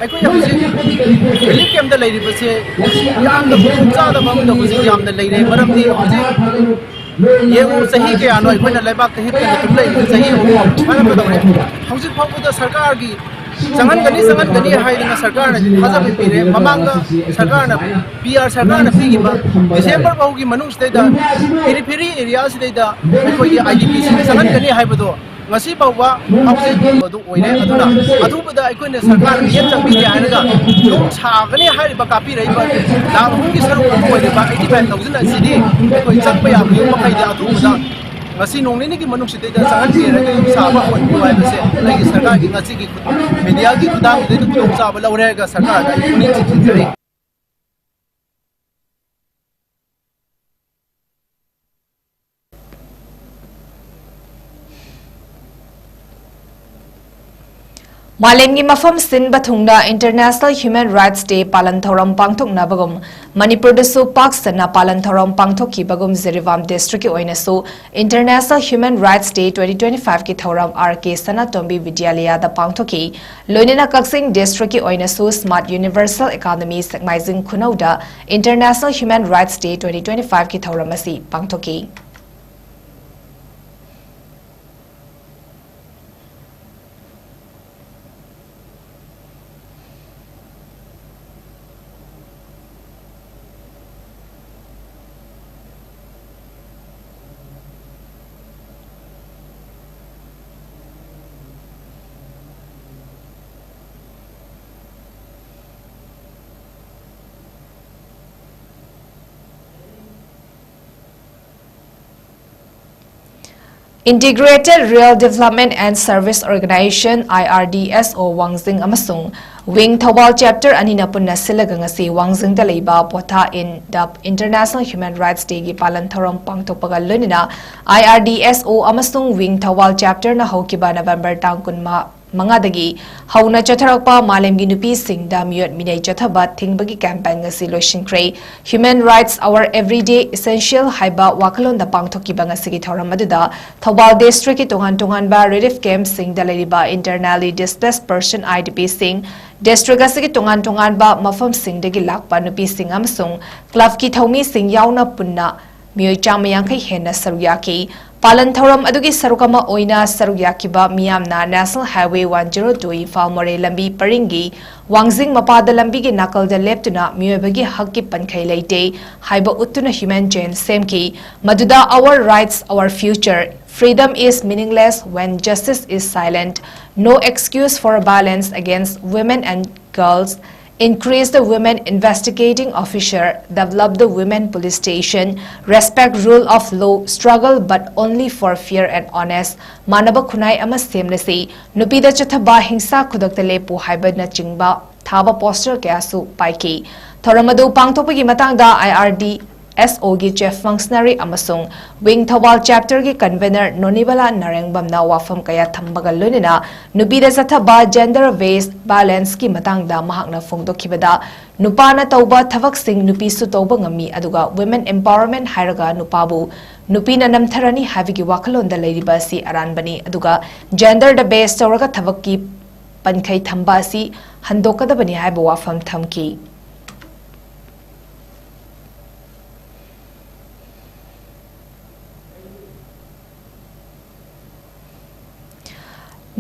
ꯑꯩꯈꯣꯏꯅ ꯍꯧꯖꯤꯛ relief camp ꯇ ꯂꯩꯔꯤꯕꯁꯦ ꯌꯥꯝꯅ ꯈꯨꯗꯣꯡ ꯆꯥꯗꯕ ꯑꯃꯗ ꯍꯧꯖꯤꯛ ꯌꯥꯝꯅ ꯂꯩꯔꯦ꯫ ꯃꯔꯝꯗꯤ ꯍꯧꯖꯤꯛ ꯌꯦꯡꯉꯨ, ꯆꯍꯤ ꯀꯌꯥꯅꯣ ꯑꯩꯈꯣꯏꯅ ꯂꯩꯕꯥꯛꯇ ꯍꯤꯞꯇꯅ ꯑꯗꯨꯝ ꯂꯩꯔꯤꯕ? ꯆꯍꯤ ꯑꯍꯨꯝ ꯐꯥꯔꯛꯀꯗꯧꯔꯦ꯫ ꯍꯧꯖꯤꯛ ꯐꯥꯎꯕꯗ ꯁꯔꯀꯥꯔꯒꯤ ꯆꯪꯍꯟꯒꯅꯤ, ꯆꯪꯍꯟꯒꯅꯤ ꯍꯥꯏꯗꯅ ꯁꯔꯀꯥꯔꯅ ꯊꯥꯖꯕ ꯄꯤꯔꯦ꯫ ꯃꯃꯥꯡꯗ ꯁꯔꯀꯥꯔꯅ, P R ꯁꯔꯀꯥꯔꯅ ꯄꯤꯈꯤꯕ December ꯐꯥꯎꯒꯤ ꯃꯅꯨꯡꯁꯤꯗꯩꯗ periphery area ꯁꯤꯗꯩꯗ ꯑꯩꯈꯣꯏꯒꯤ I D P ꯁꯤꯡ ꯆꯪꯍꯟꯒꯅꯤ ꯍꯥꯏꯕꯗꯣ ꯉꯁꯤ ꯐꯥꯎꯕ ꯍꯧꯖꯤꯛ ꯑꯗꯨ ꯑꯣꯏꯔꯦ꯫ ꯑꯗꯨꯅ ꯑꯊꯨꯕꯗ ꯑꯩꯈꯣꯏꯅ ꯁꯔꯀꯥꯔ ꯃꯤꯠꯌꯦꯡ ꯆꯪꯕꯤꯒꯦ ꯍꯥꯏꯔꯒ ꯌꯨꯝ ꯁꯥꯒꯅꯤ ꯍꯥꯏꯔꯤꯕ ꯀꯥꯞꯄꯤꯔꯛꯏꯕ ꯂꯥꯈ ꯑꯍꯨꯝꯒꯤ ꯁꯔꯨꯛ ꯑꯃ ꯑꯣꯏꯔꯤꯕ eighty five thousand ꯑꯁꯤꯗꯤ ꯑꯩꯈꯣꯏ ꯆꯪꯕ ꯌꯥꯕ ꯌꯨꯝ ꯃꯈꯩꯗꯤ ꯑꯊꯨꯕꯗ ꯉꯁꯤ ꯅꯣꯡ ꯅꯤꯅꯤꯒꯤ ꯃꯅꯨꯡꯁꯤꯗꯩꯗ ꯆꯪꯍꯟꯕꯤꯔꯒ ꯌꯨꯝ ꯁꯥꯕ ꯍꯧꯍꯟꯕꯤꯌꯨ ꯍꯥꯏꯕꯁꯦ ꯑꯩꯒꯤ ꯁꯔꯀꯥꯔꯒꯤ ꯉꯁꯤꯒꯤ ꯈꯨ-, media ꯒꯤ ꯈꯨꯠꯊꯥꯡꯁꯤꯗꯩꯗ ꯈꯨꯗꯣꯡꯆꯥꯕ ꯂꯧꯔꯦ ꯍꯥꯏꯔꯒ ꯁꯔꯀꯥꯔꯗ ꯑꯩ ꯄꯨꯛꯅꯤꯡ ꯆꯤꯡꯁꯤꯟꯖꯔꯤ꯫ ꯃꯥꯂꯦꯝꯒꯤ ꯃꯐꯝ ꯁꯤꯟꯕ ꯊꯨꯡꯅ International Human Rights Day ꯄꯥꯂꯟ ꯊꯧꯔꯝ ꯄꯥꯡꯊꯣꯛꯅꯕꯒꯨꯝ, ꯃꯅꯤꯄꯨꯔꯗꯁꯨ ꯄꯥꯛ ꯁꯟꯅ ꯄꯥꯂꯟ ꯊꯧꯔꯝ ꯄꯥꯡꯊꯣꯛꯈꯤꯕꯒꯨꯝ, ꯖꯤꯔꯤꯕꯥꯝ district ꯀꯤ ꯑꯣꯏꯅꯁꯨ International Human Rights Day twenty twenty-five ꯀꯤ ꯊꯧꯔꯝ R K ꯁꯅꯥꯇꯣꯝꯕꯤ ꯕꯤꯗ꯭ꯌꯥꯂꯌꯥꯗ ꯄꯥꯡꯊꯣꯛꯈꯤ꯫ ꯂꯣꯏꯅꯅ ꯀꯛꯆꯤꯡ district ꯀꯤ ꯑꯣꯏꯅꯁꯨ Smart Universal Academy ꯁꯦꯛꯃꯥꯏꯖꯤꯡ ꯈꯨꯅꯧꯗ International Human Rights Day twenty twenty-five ꯀꯤ ꯊꯧꯔꯝ ꯑꯁꯤ ꯄꯥꯡꯊꯣꯛꯈꯤ꯫ Integrated Rural Development and Service Organization, I R D S O, ꯋꯥꯡꯖꯤꯡ ꯑꯃꯁꯨꯡ Wing ꯊꯧꯕꯥꯜ Chapter ꯑꯅꯤꯅ ꯄꯨꯟꯅ ꯁꯤꯜꯂꯒ ꯉꯁꯤ ꯋꯥꯡꯖꯤꯡꯗ ꯂꯩꯕ ꯄꯣꯊꯥ in the International Human Rights Day ꯒꯤ ꯄꯥꯂꯟ ꯊꯧꯔꯝ ꯄꯥꯡꯊꯣꯛꯄꯒ ꯂꯣꯏꯅꯅ I R D S O ꯑꯃꯁꯨꯡ Wing ꯊꯧꯕꯥꯜ Chapter ꯅ ꯍꯧꯈꯤꯕ November ꯇꯥꯡ ꯀꯨꯟ ꯃꯉꯥꯗꯒꯤ ꯍꯧꯅ ꯆꯠꯊꯔꯛꯄ ꯃꯥꯂꯦꯝꯒꯤ ꯅꯨꯄꯤꯁꯤꯡꯗ ꯃꯤꯑꯣꯠ ꯃꯤꯅꯩ ꯆꯠꯊꯕ ꯊꯤꯡꯕꯒꯤ campaign ꯉꯁꯤ ꯂꯣꯏꯁꯤꯟꯈ꯭ꯔꯦ꯫ Human Rights, Our Everyday Essential ꯍꯥꯏꯕ ꯋꯥꯈꯜꯂꯣꯟꯗ ꯄꯥꯡꯊꯣꯛꯈꯤꯕ ꯉꯁꯤꯒꯤ ꯊꯧꯔꯝ ꯑꯗꯨꯗ ꯊꯧꯕꯥꯜ district ꯀꯤ ꯇꯣꯉꯥꯟ ꯇꯣꯉꯥꯟꯕ relief camp ꯁꯤꯡꯗ ꯂꯩꯔꯤꯕ internally displaced person, I D P ꯁꯤꯡ, district ꯑꯁꯤꯒꯤ ꯇꯣꯉꯥꯟ ꯇꯣꯉꯥꯟꯕ ꯃꯐꯝꯁꯤꯡꯗꯒꯤ ꯂꯥꯛꯄ ꯅꯨꯄꯤꯁꯤꯡ ꯑꯃꯁꯨꯡ club ꯀꯤ ꯊꯧꯃꯤꯁꯤꯡ ꯌꯥꯎꯅ ꯄꯨꯟꯅ ꯃꯤꯑꯣꯏ ꯆꯥꯝꯃ ꯌꯥꯡꯈꯩ ꯍꯦꯟꯅ ꯁꯔꯨꯛ ꯌꯥꯈꯤ꯫ ꯄꯥꯂꯟ ꯊꯧꯔꯝ ꯑꯗꯨꯒꯤ ꯁꯔꯨꯛ ꯑꯃ ꯑꯣꯏꯅ ꯁꯔꯨꯛ ꯌꯥꯈꯤꯕ ꯃꯤꯌꯥꯝꯅ National Highway one zero two Imphal ꯃꯣꯔꯦ ꯂꯝꯕꯤ ꯄꯔꯤꯡꯒꯤ ꯋꯥꯡꯖꯤꯡ ꯃꯄꯥꯗ ꯂꯝꯕꯤꯒꯤ ꯅꯥꯀꯜꯗ ꯂꯦꯞꯇꯨꯅ ꯃꯤꯑꯣꯏꯕꯒꯤ ꯍꯛꯀꯤ ꯄꯟꯈꯩ ꯂꯩꯇꯦ ꯍꯥꯏꯕ ꯎꯠꯇꯨꯅ human chain ꯁꯦꯝꯈꯤ꯫ ꯃꯗꯨꯗ Our rights, our future, freedom is meaningless when justice is silent, no excuse for violence against women and girls, increase the women investigating officer, develop the women police station, respect rule of law, struggle but only for fair and honest, ꯃꯥꯟꯅꯕ ꯈꯨꯟꯅꯥꯏ ꯑꯃ ꯁꯦꯝꯂꯁꯤ, ꯅꯨꯄꯤꯗ ꯆꯠꯊꯕ ꯍꯤꯡꯁꯥ ꯈꯨꯗꯛꯇ ꯂꯦꯞꯄꯨ ꯍꯥꯏꯕꯅꯆꯤꯡꯕ ꯊꯥꯕ poster ꯀꯌꯥꯁꯨ ꯄꯥꯏꯈꯤ꯫ ꯊꯧꯔꯝ ꯑꯗꯨ ꯄꯥꯡꯊꯣꯛꯄꯒꯤ ꯃꯇꯥꯡꯗ I R D S O ꯒꯤ chief functionary ꯑꯃꯁꯨꯡ Wing ꯊꯧꯕꯥꯜ Chapter ꯒꯤ convener ꯅꯣꯅꯤꯕꯂꯥ ꯅꯥꯔꯦꯡꯕꯝꯅ ꯋꯥꯐꯝ ꯀꯌꯥ ꯊꯝꯕꯒ ꯂꯣꯏꯅꯅ ꯅꯨꯄꯤꯗ ꯆꯠꯊꯕ gender based violence ꯀꯤ ꯃꯇꯥꯡꯗ ꯃꯍꯥꯛꯅ ꯐꯣꯡꯗꯣꯛꯈꯤꯕꯗ, ꯅꯨꯄꯥꯅ ꯇꯧꯕ ꯊꯕꯛꯁꯤꯡ ꯅꯨꯄꯤꯁꯨ ꯇꯧꯕ ꯉꯝꯃꯤ, ꯑꯗꯨꯒ women empowerment ꯍꯥꯏꯔꯒ ꯅꯨꯄꯥꯕꯨ ꯅꯨꯄꯤꯅ ꯅꯝꯊꯔꯅꯤ ꯍꯥꯏꯕꯒꯤ ꯋꯥꯈꯜꯂꯣꯟꯗ ꯂꯩꯔꯤꯕ ꯑꯁꯤ ꯑꯔꯥꯟꯕꯅꯤ, ꯑꯗꯨꯒ gender ꯗ base ꯇꯧꯔꯒ ꯊꯕꯛꯀꯤ ꯄꯟꯈꯩ ꯊꯝꯕ ꯑꯁꯤ ꯍꯟꯗꯣꯛꯀꯗꯕꯅꯤ ꯍꯥꯏꯕ ꯋꯥꯐꯝ ꯊꯝꯈꯤ꯫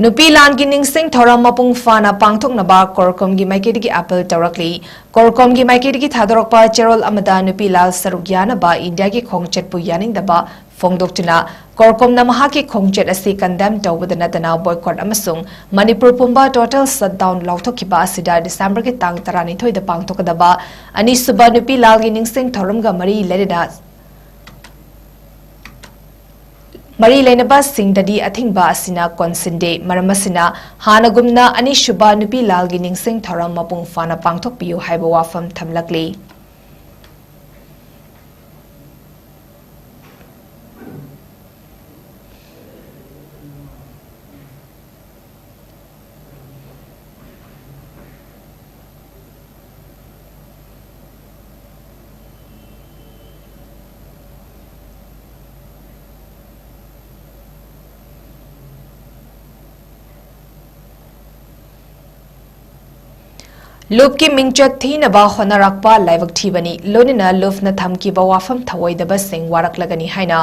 ꯅꯨꯄꯤ ꯂꯥꯟꯒꯤ ꯅꯤꯡꯁꯤꯡ ꯊꯧꯔꯝ ꯃꯄꯨꯡ ꯐꯥꯅ ꯄꯥꯡꯊꯣꯛꯅꯕ ꯀꯣꯔꯀꯣꯝꯒꯤ ꯃꯥꯏꯀꯩꯗꯒꯤ appeal ꯇꯧꯔꯛꯂꯤ꯫ ꯀꯣꯔꯀꯣꯝꯒꯤ ꯃꯥꯏꯀꯩꯗꯒꯤ ꯊꯥꯗꯣꯔꯛꯄ ꯆꯦꯔꯣꯜ ꯑꯃꯗ ꯅꯨꯄꯤ ꯂꯥꯜ ꯁꯔꯨꯛ ꯌꯥꯅꯕ ꯏꯟꯗꯤꯌꯥꯒꯤ ꯈꯣꯡꯆꯠꯄꯨ ꯌꯥꯅꯤꯡꯗꯕ ꯐꯣꯡꯗꯣꯛꯇꯨꯅ ꯀꯣꯔꯀꯣꯝꯅ ꯃꯍꯥꯛꯀꯤ ꯈꯣꯡꯆꯠ ꯑꯁꯤ condemn ꯇꯧꯕꯗ ꯅꯠꯇꯅ boycott ꯑꯃꯁꯨꯡ ꯃꯅꯤꯄꯨꯔ ꯄꯨꯝꯕ total shutdown ꯂꯥꯎꯊꯣꯛꯈꯤꯕ ꯑꯁꯤꯗ ꯗꯤꯁꯦꯝꯕꯔꯒꯤ ꯇꯥꯡ ꯇꯔꯥꯅꯤꯊꯣꯏꯗ ꯄꯥꯡꯊꯣꯛꯀꯗꯕ ꯑꯅꯤꯁꯨꯕ ꯅꯨꯄꯤ ꯂꯥꯜꯒꯤ ꯅꯤꯡꯁꯤꯡ ꯊꯧꯔꯝꯒ ꯃꯔꯤ ꯂꯩꯅꯅ ꯃꯔꯤ ꯂꯩꯅꯕꯁꯤꯡꯗꯗꯤ ꯑꯊꯤꯡꯕ ꯑꯁꯤꯅ ꯀꯣꯟꯁꯤꯟꯗꯦ꯫ ꯃꯔꯝ ꯑꯁꯤꯅ, ꯍꯥꯟꯅꯒꯨꯝꯅ ꯑꯅꯤꯁꯨꯕ ꯅꯨꯄꯤ ꯂꯥꯜꯒꯤ ꯅꯤꯡꯁꯤꯡ ꯊꯧꯔꯝ ꯃꯄꯨꯡ ꯐꯥꯅ ꯄꯥꯡꯊꯣꯛꯄꯤꯌꯨ ꯍꯥꯏꯕ ꯋꯥꯐꯝ ꯊꯝꯂꯛꯂꯤ꯫ ꯂꯨꯞꯀꯤ ꯃꯤꯡꯆꯠ ꯊꯤꯅꯕ ꯍꯣꯠꯅꯔꯛꯄ ꯂꯥꯏꯕꯛ ꯊꯤꯕꯅꯤ꯫ ꯂꯣꯏꯅꯅ ꯂꯨꯞꯅ ꯊꯝꯈꯤꯕ ꯋꯥꯐꯝ ꯊꯧꯑꯣꯏꯗꯕꯁꯤꯡ ꯋꯥꯔꯛꯂꯒꯅꯤ ꯍꯥꯏꯅ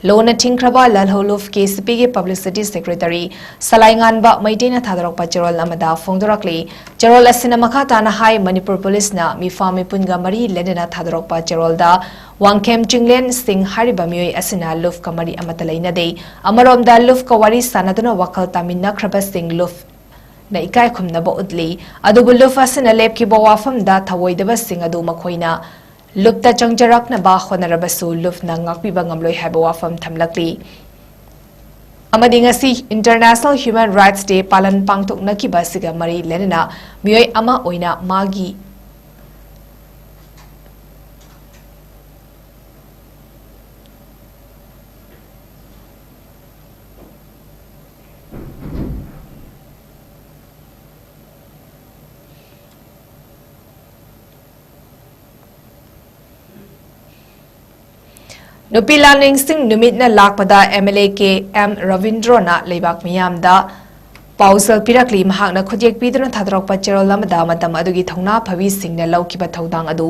ꯂꯣꯅ ꯊꯤꯡꯈ꯭ꯔꯕ ꯂꯥꯜꯍꯧ ꯂꯨꯞ ꯀꯦ ꯁꯤ ꯄꯤꯒꯤ ꯄꯕ꯭ꯂꯤꯁꯤꯇꯤ ꯁꯦꯀ꯭ꯔꯦꯇꯔꯤ ꯁꯂꯥꯏꯉꯥꯟꯕ ꯃꯩꯇꯩꯅ ꯊꯥꯗꯣꯔꯛꯄ ꯆꯦꯔꯣꯜ ꯑꯃꯗ ꯐꯣꯡꯗꯣꯔꯛꯂꯤ꯫ ꯆꯦꯔꯣꯜ ꯑꯁꯤꯅ ꯃꯈꯥ ꯇꯥꯅ ꯍꯥꯏ, ꯃꯅꯤꯄꯨꯔ ꯄꯨꯂꯤꯁꯅ ꯃꯤꯐꯥ ꯃꯤꯄꯨꯟꯒ ꯃꯔꯤ ꯂꯩꯅꯅ ꯊꯥꯗꯣꯔꯛꯄ ꯆꯦꯔꯣꯜꯗ ꯋꯥꯡꯈꯦꯝ ꯆꯤꯡꯂꯦꯟ ꯁꯤꯡ ꯍꯥꯏꯔꯤꯕ ꯃꯤꯑꯣꯏ ꯑꯁꯤꯅ ꯂꯨꯞꯀ ꯃꯔꯤ ꯑꯃꯠꯇ ꯂꯩꯅꯗꯦ꯫ ꯑꯃꯔꯣꯝꯗ ꯂꯨꯞꯀ ꯋꯥꯔꯤ ꯁꯥꯟꯅꯗꯨꯅ ꯋꯥꯈꯜ ꯇꯥꯃꯤꯟꯅꯈ꯭ꯔꯕꯁꯤꯡ ꯂꯨꯞ ꯅ ꯏꯀꯥꯏ ꯈꯨꯝꯅꯕ ꯎꯠꯂꯤ꯫ ꯑꯗꯨꯕꯨ ꯂꯨꯞ ꯑꯁꯤꯅ ꯂꯦꯞꯈꯤꯕ ꯋꯥꯐꯝꯗ ꯊꯧꯑꯣꯏꯗꯕꯁꯤꯡ ꯑꯗꯨ ꯃꯈꯣꯏꯅ ꯂꯨꯞꯇ ꯆꯪꯖꯔꯛꯅꯕ ꯍꯣꯠꯅꯔꯕꯁꯨ ꯂꯨꯞꯅ ꯉꯥꯛꯄꯤꯕ ꯉꯝꯂꯣꯏ ꯍꯥꯏꯕ ꯋꯥꯐꯝ ꯊꯝꯂꯛꯂꯤ꯫ ꯑꯃꯗꯤ ꯉꯁꯤ International Human Rights Day ꯄꯥꯂꯟ ꯄꯥꯡꯊꯣꯛꯅꯈꯤꯕ ꯑꯁꯤꯒ ꯃꯔꯤ ꯂꯩꯅꯅ ꯃꯤꯑꯣꯏ ꯑꯃ ꯑꯣꯏꯅ ꯃꯥꯒꯤ ꯅꯨꯄꯤ ꯂꯥꯟꯅꯤꯡꯁꯤꯡ ꯅꯨꯃꯤꯠꯅ ꯂꯥꯛꯄꯗ M L A K M ꯔꯕꯤꯟꯗ꯭ꯔꯣꯅ ꯂꯩꯕꯥꯛ ꯃꯤꯌꯥꯝꯗ ꯄꯥꯎꯖꯦꯜ ꯄꯤꯔꯛꯂꯤ꯫ ꯃꯍꯥꯛꯅ ꯈꯨꯠꯌꯦꯛ ꯄꯤꯗꯨꯅ ꯊꯥꯗꯣꯔꯛꯄ ꯆꯦꯔꯣꯜ ꯑꯃꯗ ꯃꯇꯝ ꯑꯗꯨꯒꯤ ꯊꯧꯅꯥ ꯐꯕꯤꯁꯤꯡꯅ ꯂꯧꯈꯤꯕ ꯊꯧꯗꯥꯡ ꯑꯗꯨ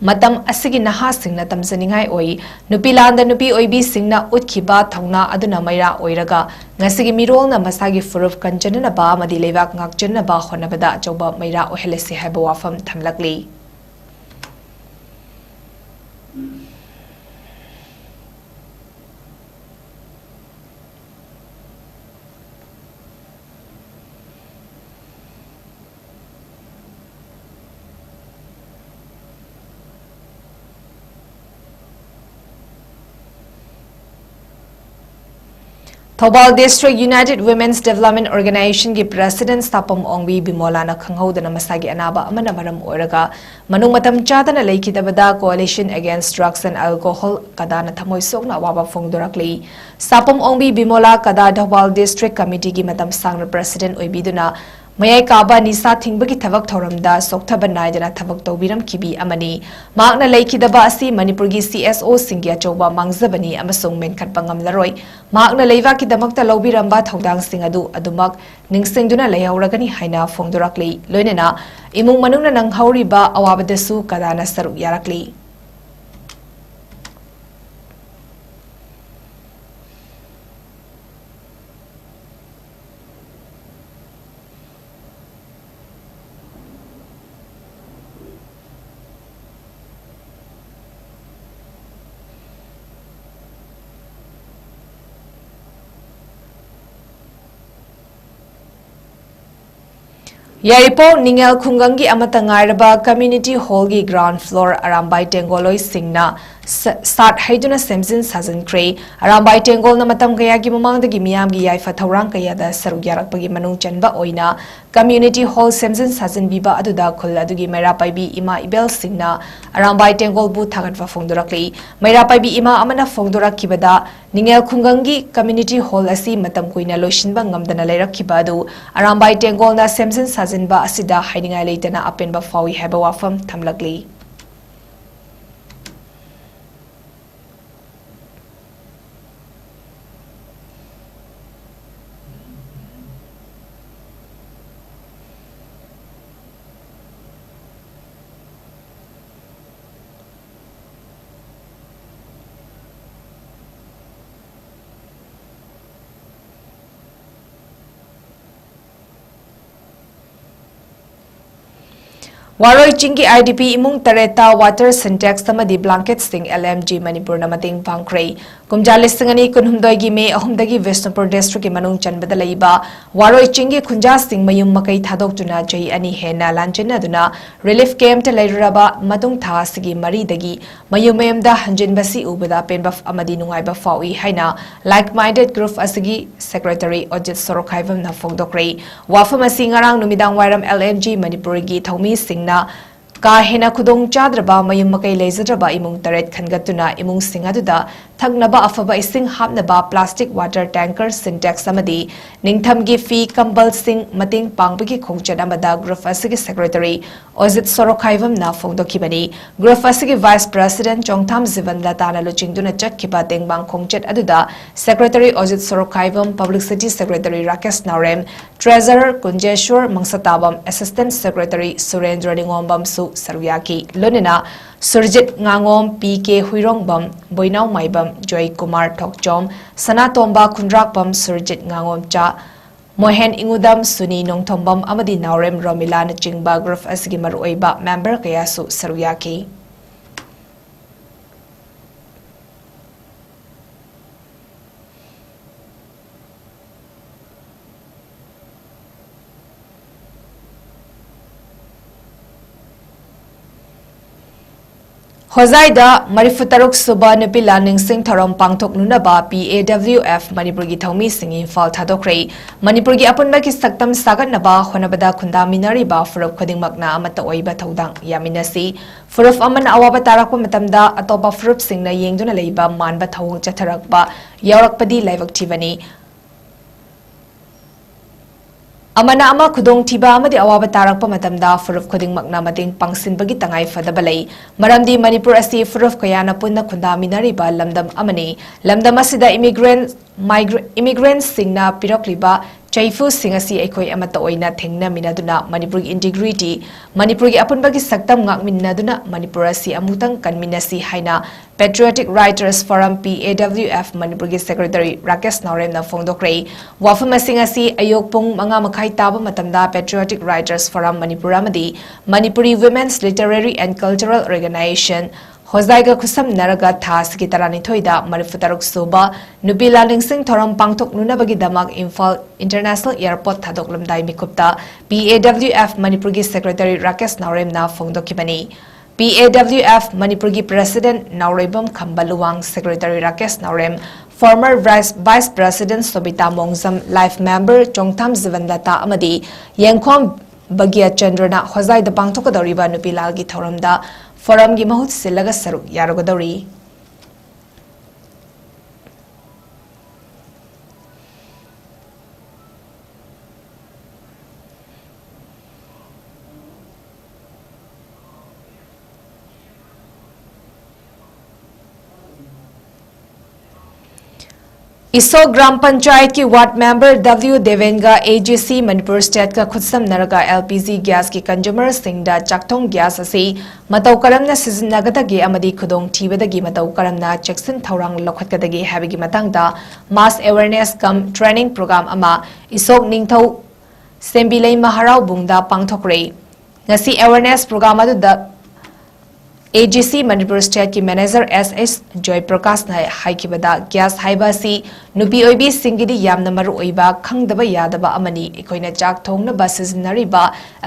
ꯃꯇꯝ ꯑꯁꯤꯒꯤ ꯅꯍꯥꯁꯤꯡꯅ ꯇꯝꯖꯅꯤꯡꯉꯥꯏ ꯑꯣꯏ꯫ ꯅꯨꯄꯤ ꯂꯥꯟꯗ ꯅꯨꯄꯤ ꯑꯣꯏꯕꯤꯁꯤꯡꯅ ꯎꯠꯈꯤꯕ ꯊꯧꯅꯥ ꯑꯗꯨꯅ ꯃꯩꯔꯥ ꯑꯣꯏꯔꯒ ꯉꯁꯤꯒꯤ ꯃꯤꯔꯣꯜꯅ ꯃꯁꯥꯒꯤ ꯐꯨꯔꯨꯞ ꯀꯟꯖꯅꯅꯕ ꯑꯃꯗꯤ ꯂꯩꯕꯥꯛ ꯉꯥꯛꯆꯅꯕ ꯍꯣꯠꯅꯕꯗ ꯑꯆꯧꯕ ꯃꯩꯔꯥ ꯑꯣꯏꯍꯜꯂꯁꯤ ꯍꯥꯏꯕ ꯋꯥꯐꯝ ꯊꯝꯂꯛꯂꯤ꯫ Thoubal District United Women's Development Organization ꯒꯤ President ꯁꯥꯄꯝ ꯑꯣꯡꯕꯤ ꯕꯤꯃꯣꯂꯥꯅ ꯈꯪꯍꯧꯗꯅ ꯃꯁꯥꯒꯤ ꯑꯅꯥꯕ ꯑꯃꯅ ꯃꯔꯝ ꯑꯣꯏꯔꯒ ꯃꯅꯨꯡ ꯃꯇꯝ ꯆꯥꯗꯅ ꯂꯩꯈꯤꯗꯕꯗ Coalition Against Drugs and Alcohol, ꯀꯗꯥꯅ ꯊꯃꯣꯏ ꯁꯣꯛꯅ ꯑꯋꯥꯕ ꯐꯣꯡꯗꯣꯔꯛꯂꯤ꯫ ꯁꯥꯄꯝ ꯑꯣꯡꯕꯤ ꯕꯤꯃꯣꯂꯥ, ꯀꯗꯥ ꯊꯧꯕꯥꯜ District Committee ꯒꯤ ꯃꯇꯝ ꯁꯥꯡꯅ President ꯑꯣꯏꯕꯤꯗꯨꯅ ꯃꯌꯥꯏ ꯀꯥꯕ ꯅꯤꯁꯥ ꯊꯤꯡꯕꯒꯤ ꯊꯕꯛ ꯊꯧꯔꯝꯗ ꯁꯣꯛꯊꯕ ꯅꯥꯏꯗꯅ ꯊꯕꯛ ꯇꯧꯕꯤꯔꯝꯈꯤꯕꯤ ꯑꯃꯅꯤ꯫ ꯃꯍꯥꯛꯅ ꯂꯩꯈꯤꯗꯕ ꯑꯁꯤ ꯃꯅꯤꯄꯨꯔꯒꯤ C S O ꯁꯤꯡꯒꯤ ꯑꯆꯧꯕ ꯃꯥꯡꯖꯕꯅꯤ ꯑꯃꯁꯨꯡ ꯃꯦꯟꯈꯠꯄ ꯉꯝꯂꯔꯣꯏ꯫ ꯃꯍꯥꯛꯅ ꯂꯩꯕꯥꯛꯀꯤꯗꯃꯛꯇ ꯂꯧꯕꯤꯔꯝꯕ ꯊꯧꯗꯥꯡꯁꯤꯡ ꯑꯗꯨ ꯑꯗꯨꯃꯛ ꯅꯤꯡꯁꯤꯡꯗꯨꯅ ꯂꯩꯍꯧꯔꯒꯅꯤ ꯍꯥꯏꯅ ꯐꯣꯡꯗꯣꯔꯛꯂꯤ꯫ ꯂꯣꯏꯅꯅ ꯏꯃꯨꯡ ꯃꯅꯨꯡꯅ ꯅꯪꯍꯧꯔꯤꯕ ꯑꯋꯥꯕꯗꯁꯨ ꯀꯗꯥꯅ ꯁꯔꯨꯛ ꯌꯥꯔꯛꯂꯤ꯫ ꯌꯥꯏꯔꯤꯄꯣꯛ ꯅꯤꯡꯉꯦꯜ ꯈꯨꯡꯒꯪꯒꯤ ꯑꯃꯠꯇ ꯉꯥꯏꯔꯕ Community Hall ꯒꯤ ground floor ꯑꯔꯥꯝꯕꯥꯏ ꯇꯦꯡꯒꯣꯜꯂꯣꯏꯁꯤꯡꯅ ꯁ-, ꯁꯥꯠ ꯍꯩꯗꯨꯅ ꯁꯦꯝꯖꯤꯟ ꯁꯥꯖꯤꯟꯈ꯭ꯔꯦ꯫ ꯑꯔꯥꯝꯕꯥꯏ ꯇꯦꯡꯒꯣꯜꯅ ꯃꯇꯝ ꯀꯌꯥꯒꯤ ꯃꯃꯥꯡꯗꯒꯤ ꯃꯤꯌꯥꯝꯒꯤ ꯌꯥꯏꯐ ꯊꯧꯔꯥꯡ ꯀꯌꯥꯗ ꯁꯔꯨꯛ ꯌꯥꯔꯛꯄꯒꯤ ꯃꯅꯨꯡ ꯆꯟꯕ ꯑꯣꯏꯅ Community Hall ꯁꯦꯝꯖꯤꯟ ꯁꯥꯖꯤꯟꯕꯤꯕ ꯑꯗꯨꯗ ꯈꯨꯜ ꯑꯗꯨꯒꯤ ꯃꯩꯔꯥ ꯄꯥꯏꯕꯤ ꯏꯃꯥ ꯏꯕꯦꯜꯁꯤꯡꯅ ꯑꯔꯥꯝꯕꯥꯏ ꯇꯦꯡꯒꯣꯜꯕꯨ ꯊꯥꯒꯠꯄ ꯐꯣꯡꯗꯣꯔꯛꯂꯤ꯫ ꯃꯩꯔꯥ ꯄꯥꯏꯕꯤ ꯏꯃꯥ ꯑꯃꯅ ꯐꯣꯡꯗꯣꯔꯛꯈꯤꯕꯗ, ꯅꯤꯡꯉꯦꯜ ꯈꯨꯡꯒꯪꯒꯤ Community Hall ꯑꯁꯤ ꯃꯇꯝ ꯀꯨꯏꯅ ꯂꯣꯏꯁꯤꯟꯕ ꯉꯝꯗꯅ ꯂꯩꯔꯛꯈꯤꯕ ꯑꯗꯨ ꯑꯔꯥꯝꯕꯥꯏ ꯇꯦꯡꯒꯣꯜꯅ ꯁꯦꯝꯖꯤꯟ ꯁꯥꯖꯤꯟꯕ ꯑꯁꯤꯗ ꯍꯥꯏꯅꯤꯡꯉꯥꯏ ꯂꯩꯇꯅ ꯑꯄꯦꯟꯕ ꯐꯥꯎꯏ ꯍꯥꯏꯕ ꯋꯥꯐꯝ ꯊꯝꯂꯛꯂꯤ꯫ ꯋꯥꯔꯣꯏ ꯆꯤꯡꯒꯤ I D P ꯏꯃꯨꯡ ꯇꯔꯦꯠꯇ water sintex ꯑꯃꯗꯤ blanketꯁꯤꯡ L M G ꯃꯅꯤꯄꯨꯔꯅ ꯃꯇꯦꯡ ꯄꯥꯡꯈ꯭ꯔꯦ꯫ ꯀꯨꯝꯖꯥ ꯂꯤꯁꯤꯡ ꯑꯅꯤ ꯀꯨꯟꯍꯨꯝꯗꯣꯏꯒꯤ ꯃꯦ ꯑꯍꯨꯝꯗꯒꯤ ꯕꯤꯁꯅꯨꯄꯨꯔ ꯗꯤꯁꯇ꯭ꯔꯤꯛꯀꯤ ꯃꯅꯨꯡ ꯆꯟꯕꯗ ꯂꯩꯕ ꯋꯥꯔꯣꯏ ꯆꯤꯡꯒꯤ ꯈꯨꯟꯖꯥꯁꯤꯡ ꯃꯌꯨꯝ ꯃꯀꯩ ꯊꯥꯗꯣꯛꯇꯨꯅ ꯆꯍꯤ ꯑꯅꯤ ꯍꯦꯟꯅ ꯂꯥꯟꯖꯦꯟꯅꯗꯨꯅ ꯔꯤꯂꯤꯐ ꯀꯦꯝꯞꯇ ꯂꯩꯔꯨꯔꯕ ꯃꯇꯨꯡ ꯊꯥ ꯑꯁꯤꯒꯤ ꯃꯔꯤꯗꯒꯤ ꯃꯌꯨꯝ ꯃꯌꯨꯝꯗ ꯍꯟꯖꯤꯟꯕꯁꯤ ꯎꯕꯗ ꯄꯦꯟꯕ ꯑꯃꯗꯤ ꯅꯨꯡꯉꯥꯏꯕ ꯐꯥꯎꯏ ꯍꯥꯏꯅ Like Minded Group ꯑꯁꯤꯒꯤ ꯁꯦꯀ꯭ꯔꯦꯇꯔꯤ ꯑꯣꯖꯤꯠ ꯁꯣꯔꯣꯛꯈꯥꯏꯕꯝꯅ ꯐꯣꯡꯗꯣꯛꯈ꯭ꯔꯦ꯫ ꯋꯥꯐꯝ ꯑꯁꯤ ꯉꯔꯥꯡ ꯅꯨꯃꯤꯗꯥꯡ ꯋꯥꯏꯔꯝ L M G ꯃꯅꯤꯄꯨꯔꯒꯤ ꯊꯧꯃꯤꯁꯤꯡꯅ ꯀꯥ ꯍꯦꯟꯅ ꯈꯨꯗꯣꯡ ꯆꯥꯗ꯭ꯔꯕ ꯃꯌꯨꯝ ꯃꯀꯩ ꯂꯩꯖꯗ꯭ꯔꯕ ꯏꯃꯨꯡ ꯇꯔꯦꯠ ꯈꯟꯒꯠꯇꯨꯅ ꯏꯃꯨꯡꯁꯤꯡ ꯑꯗꯨꯗ ꯊꯛꯅꯕ ꯑꯐꯕ ꯏꯁꯤꯡ ꯍꯥꯞꯅꯕ plastic water tanker, Sintex ꯑꯃꯗꯤ ꯅꯤꯡꯊꯝꯒꯤ ꯐꯤ ꯀꯝꯕꯜꯁꯤꯡ ꯃꯇꯦꯡ ꯄꯥꯡꯕꯒꯤ ꯈꯣꯡꯆꯠ ꯑꯃꯗ ꯒ꯭ꯔꯨꯞ ꯑꯁꯤꯒꯤ ꯁꯦꯀ꯭ꯔꯦꯇꯔꯤ ꯑꯣꯖꯤꯠ ꯁꯣꯔꯣꯛꯈꯥꯏꯕꯝꯅ ꯐꯣꯡꯗꯣꯛꯈꯤꯕꯅꯤ꯫ ꯒ꯭ꯔꯨꯞ ꯑꯁꯤꯒꯤ ꯚꯥꯏꯁ ꯄ꯭ꯔꯦꯁꯤꯗꯦꯟꯠ ꯆꯣꯡꯊꯥꯝ ꯖꯤꯕꯟꯂꯇꯥꯅ ꯂꯨꯆꯤꯡꯗꯨꯅ ꯆꯠꯈꯤꯕ ꯇꯦꯡꯕꯥꯡ ꯈꯣꯡꯆꯠ ꯑꯗꯨꯗ ꯁꯦꯀ꯭ꯔꯦꯇꯔꯤ ꯑꯣꯖꯤꯠ ꯁꯣꯔꯣꯛꯈꯥꯏꯕꯝ, ꯄꯕ꯭ꯂꯤꯁꯤꯇꯤ ꯁꯦꯀ꯭ꯔꯦꯇꯔꯤ ꯔꯥꯀꯦꯁ ꯅꯥꯎꯔꯦꯝ, ꯇ꯭ꯔꯦꯖꯔꯔ ꯀꯨꯟꯖꯦꯁ꯭ꯋꯔ ꯃꯪꯁꯇꯥꯕꯝ, ꯑꯦꯁꯤꯁꯇꯦꯟꯠ ꯁꯦꯀ꯭ꯔꯦꯇꯔꯤ ꯁꯨꯔꯦꯟꯗ꯭ꯔ ꯅꯤꯉꯣꯝꯕꯝꯁꯨ ꯁꯔꯨꯛ ꯌꯥꯈꯤ꯫ ꯂꯣꯏꯅꯅ ꯁꯨꯔꯖꯤꯠ ꯉꯥꯉꯣꯝ, P K ꯍꯨꯏꯔꯣꯡꯕꯝ, ꯕꯣꯏꯅꯥꯎ ꯃꯥꯏꯕꯝ, ꯖꯣꯏꯀꯨꯃꯥꯔ ꯊꯣꯛꯆꯣꯝ, ꯁꯅꯥꯇꯣꯝꯕ ꯈꯨꯟꯗ꯭ꯔꯥꯛꯄꯝ, ꯁꯨꯔꯖꯤꯠ ꯉꯥꯉꯣꯝꯆꯥ, ꯃꯣꯍꯦꯟ ꯏꯉꯨꯗꯝ, ꯁꯨꯅꯤ ꯅꯣꯡꯊꯣꯝꯕꯝ ꯑꯃꯗꯤ ꯅꯥꯎꯔꯦꯝ ꯔꯣꯃꯤꯂꯥꯅꯆꯤꯡꯕ ꯒ꯭ꯔꯨꯞ ꯑꯁꯤꯒꯤ ꯃꯔꯨꯑꯣꯏꯕ ꯃꯦꯝꯕꯔ ꯀꯌꯥꯁꯨ ꯁꯔꯨꯛ ꯌꯥꯈꯤ꯫ ꯍꯣꯖꯥꯏꯗ ꯃꯔꯤꯐꯨꯇꯔꯨꯛ ꯁꯨꯕ ꯅꯨꯄꯤ ꯂꯥꯟ ꯅꯤꯡꯁꯤꯡ ꯊꯧꯔꯝ ꯄꯥꯡꯊꯣꯛꯅꯅꯕ P A W F ꯃꯅꯤꯄꯨꯔꯒꯤ ꯊꯧꯃꯤꯁꯤꯡ ꯏꯝꯐꯥꯜ ꯊꯥꯗꯣꯛꯈ꯭ꯔꯦ꯫ ꯃꯅꯤꯄꯨꯔꯒꯤ ꯑꯄꯨꯟꯕꯒꯤ ꯁꯛꯇꯝ ꯁꯥꯒꯠꯅꯕ ꯍꯣꯠꯅꯕꯗ ꯈꯨꯟꯗꯥꯃꯤꯟꯅꯔꯤꯕ ꯐꯨꯔꯨꯞ ꯈꯨꯗꯤꯡꯃꯛꯅ ꯑꯃꯠꯇ ꯑꯣꯏꯕ ꯊꯧꯗꯥꯡ ꯌꯥꯃꯤꯟꯅꯁꯤ꯫ ꯐꯨꯔꯨꯞ ꯑꯃꯅ ꯑꯋꯥꯕ ꯇꯥꯔꯛꯄ ꯃꯇꯝꯗ ꯑꯇꯣꯞꯄ ꯐꯨꯔꯨꯞꯁꯤꯡꯅ ꯌꯦꯡꯗꯨꯅ ꯂꯩꯕ ꯃꯥꯟꯕ ꯊꯧꯑꯣꯡ ꯆꯠꯊꯔꯛꯄ ꯌꯥꯎꯔꯛꯄꯗꯤ ꯂꯥꯏꯕꯛ ꯊꯤꯕꯅꯤ꯫ ꯑꯃꯅ ꯑꯃ ꯈꯨꯗꯣꯡꯊꯤꯕ ꯑꯃꯗꯤ ꯑꯋꯥꯕ ꯇꯥꯔꯛꯄ ꯃꯇꯝꯗ ꯐꯨꯔꯨꯞ ꯈꯨꯗꯤꯡꯃꯛꯅ ꯃꯇꯦꯡ ꯄꯥꯡꯁꯤꯟꯕꯒꯤ ꯇꯉꯥꯏ ꯐꯗꯕ ꯂꯩ꯫ ꯃꯔꯝꯗꯤ ꯃꯅꯤꯄꯨꯔ ꯑꯁꯤ ꯐꯨꯔꯨꯞ ꯀꯌꯥꯅ ꯄꯨꯟꯅ ꯈꯨꯟꯗꯥꯃꯤꯟꯅꯔꯤꯕ ꯂꯝꯗꯝ ꯑꯃꯅꯤ꯫ ꯂꯝꯗꯝ ꯑꯁꯤꯗ immigrant, migra-, immigrantꯁꯤꯡꯅ ꯄꯤꯔꯛꯂꯤꯕ ꯆꯩꯐꯨꯁꯤꯡ ꯑꯁꯤ ꯑꯩꯈꯣꯏ ꯑꯃꯠꯇ ꯑꯣꯏꯅ ꯊꯦꯡꯅꯃꯤꯟꯅꯗꯨꯅ ꯃꯅꯤꯄꯨꯔꯒꯤ integrity, ꯃꯅꯤꯄꯨꯔꯒꯤ ꯑꯄꯨꯟꯕꯒꯤ ꯁꯛꯇꯝ ꯉꯥꯛꯃꯤꯟꯅꯗꯨꯅ ꯃꯅꯤꯄꯨꯔ ꯑꯁꯤ ꯑꯃꯨꯛꯇꯪ ꯀꯟꯃꯤꯟꯅꯁꯤ ꯍꯥꯏꯅ Patriotic Writers Forum, P A W F, ꯃꯅꯤꯄꯨꯔꯒꯤ ꯁꯦꯀ꯭ꯔꯦꯇꯔꯤ ꯔꯥꯀꯦꯁ ꯅꯥꯎꯔꯦꯝꯅ ꯐꯣꯡꯗꯣꯛꯈ꯭ꯔꯦ꯫ ꯋꯥꯐꯝ ꯑꯁꯤꯡ ꯑꯁꯤ ꯑꯌꯨꯛ ꯄꯨꯡ ꯃꯉꯥ ꯃꯈꯥꯏ ꯇꯥꯕ ꯃꯇꯝꯗ Patriotic Writers Forum ꯃꯅꯤꯄꯨꯔ ꯑꯃꯗꯤ Manipuri Women's Literary and Cultural Organization, ꯍꯣꯖꯥꯏꯒ ꯈꯨꯠꯁꯝꯅꯔꯒ ꯊꯥ ꯑꯁꯤꯒꯤ ꯇꯔꯥꯅꯤꯊꯣꯏꯗ ꯃꯔꯤꯐꯨꯇꯔꯨꯛ ꯁꯨꯕ ꯅꯨꯄꯤ ꯂꯥꯜꯅꯤꯡꯁꯤꯡ ꯊꯧꯔꯝ ꯄꯥꯡꯊꯣꯛꯅꯅꯕꯒꯤꯗꯃꯛ ꯏꯝꯐꯥꯜ ꯏꯟꯇꯔꯅꯦꯁꯅꯦꯜ ꯑꯦꯌꯔꯄꯣꯔꯠ ꯊꯥꯗꯣꯛꯂꯝꯗꯥꯏ ꯃꯤꯀꯨꯞꯇ P A W F ꯃꯅꯤꯄꯨꯔꯒꯤ ꯁꯦꯀ꯭ꯔꯦꯇꯔꯤ ꯔꯥꯀꯦꯁ ꯅꯥꯎꯔꯦꯝꯅ ꯐꯣꯡꯗꯣꯛꯈꯤꯕꯅꯤ꯫ P A W F ꯃꯅꯤꯄꯨꯔꯒꯤ president Naoreibam Khamba Luwang, secretary Rakesh Naorem, former vice, vice president Sobita Mongjam, life member Chongtham Jibanlata ꯑꯃꯗꯤ ꯌꯦꯡꯈꯣꯝ ꯚꯒ꯭ꯌꯥꯆꯟꯗ꯭ꯔꯅ ꯍꯣꯖꯥꯏꯗ ꯄꯥꯡꯊꯣꯛꯀꯗꯧꯔꯤꯕ ꯅꯨꯄꯤ ꯂꯥꯜꯒꯤ ꯊꯧꯔꯝꯗ ꯐꯣꯔꯝꯒꯤ ꯃꯍꯨꯠ ꯁꯤꯜꯂꯒ ꯁꯔꯨꯛ ꯌꯥꯔꯨꯒꯗꯧꯔꯤ꯫ ꯏꯁꯣꯛ ꯒ꯭ꯔꯥꯝ ꯄꯟꯆꯥꯌꯠꯀꯤ ꯋꯥꯔꯗ ꯃꯦꯝꯕꯔ W ꯗꯦꯕꯦꯟꯒ A G C ꯃꯅꯤꯄꯨꯔ ꯁ꯭ꯇꯦꯠꯀ ꯈꯨꯠꯁꯝꯅꯔꯒ L P G ꯒ꯭ꯌꯥꯁꯀꯤ ꯀꯟꯖꯨꯃꯔꯁꯤꯡꯗ ꯆꯥꯛꯊꯣꯡ ꯒ꯭ꯌꯥꯁ ꯑꯁꯤ ꯃꯇꯧ ꯀꯔꯝꯅ ꯁꯤꯖꯤꯟꯅꯒꯗꯒꯦ ꯑꯃꯗꯤ ꯈꯨꯗꯣꯡꯊꯤꯕꯗꯒꯤ ꯃꯇꯧ ꯀꯔꯝꯅ ꯆꯦꯛꯁꯤꯟ ꯊꯧꯔꯥꯡ ꯂꯧꯈꯠꯀꯗꯒꯦ ꯍꯥꯏꯕꯒꯤ ꯃꯇꯥꯡꯗ mass awareness cum training program ꯑꯃ ꯏꯁꯣꯛ ꯅꯤꯡꯊꯧ ꯁꯦꯝꯕꯤꯂꯩꯃ ꯍꯔꯥꯎꯕꯨꯡꯗ ꯄꯥꯡꯊꯣꯛꯈ꯭ꯔꯦ꯫ ꯉꯁꯤ awareness program ꯑꯗꯨꯗ A G C ꯃꯅꯤꯄꯨꯔ ꯁ꯭ꯇꯦꯠꯀꯤ ꯃꯦꯅꯦꯖꯔ S S ꯖꯣꯏꯄ꯭ꯔꯀꯥꯁꯅ ꯍꯥꯏꯈꯤꯕꯗ, ꯒ꯭ꯌꯥꯁ ꯍꯥꯏꯕ ꯑꯁꯤ ꯅꯨꯄꯤ ꯑꯣꯏꯕꯤꯁꯤꯡꯒꯤꯗꯤ ꯌꯥꯝꯅ ꯃꯔꯨ ꯑꯣꯏꯕ, ꯈꯪꯗꯕ ꯌꯥꯗꯕ ꯑꯃꯅꯤ꯫ ꯑꯩꯈꯣꯏꯅ ꯆꯥꯛ ꯊꯣꯡꯅꯕ ꯁꯤꯖꯤꯟꯅꯔꯤꯕ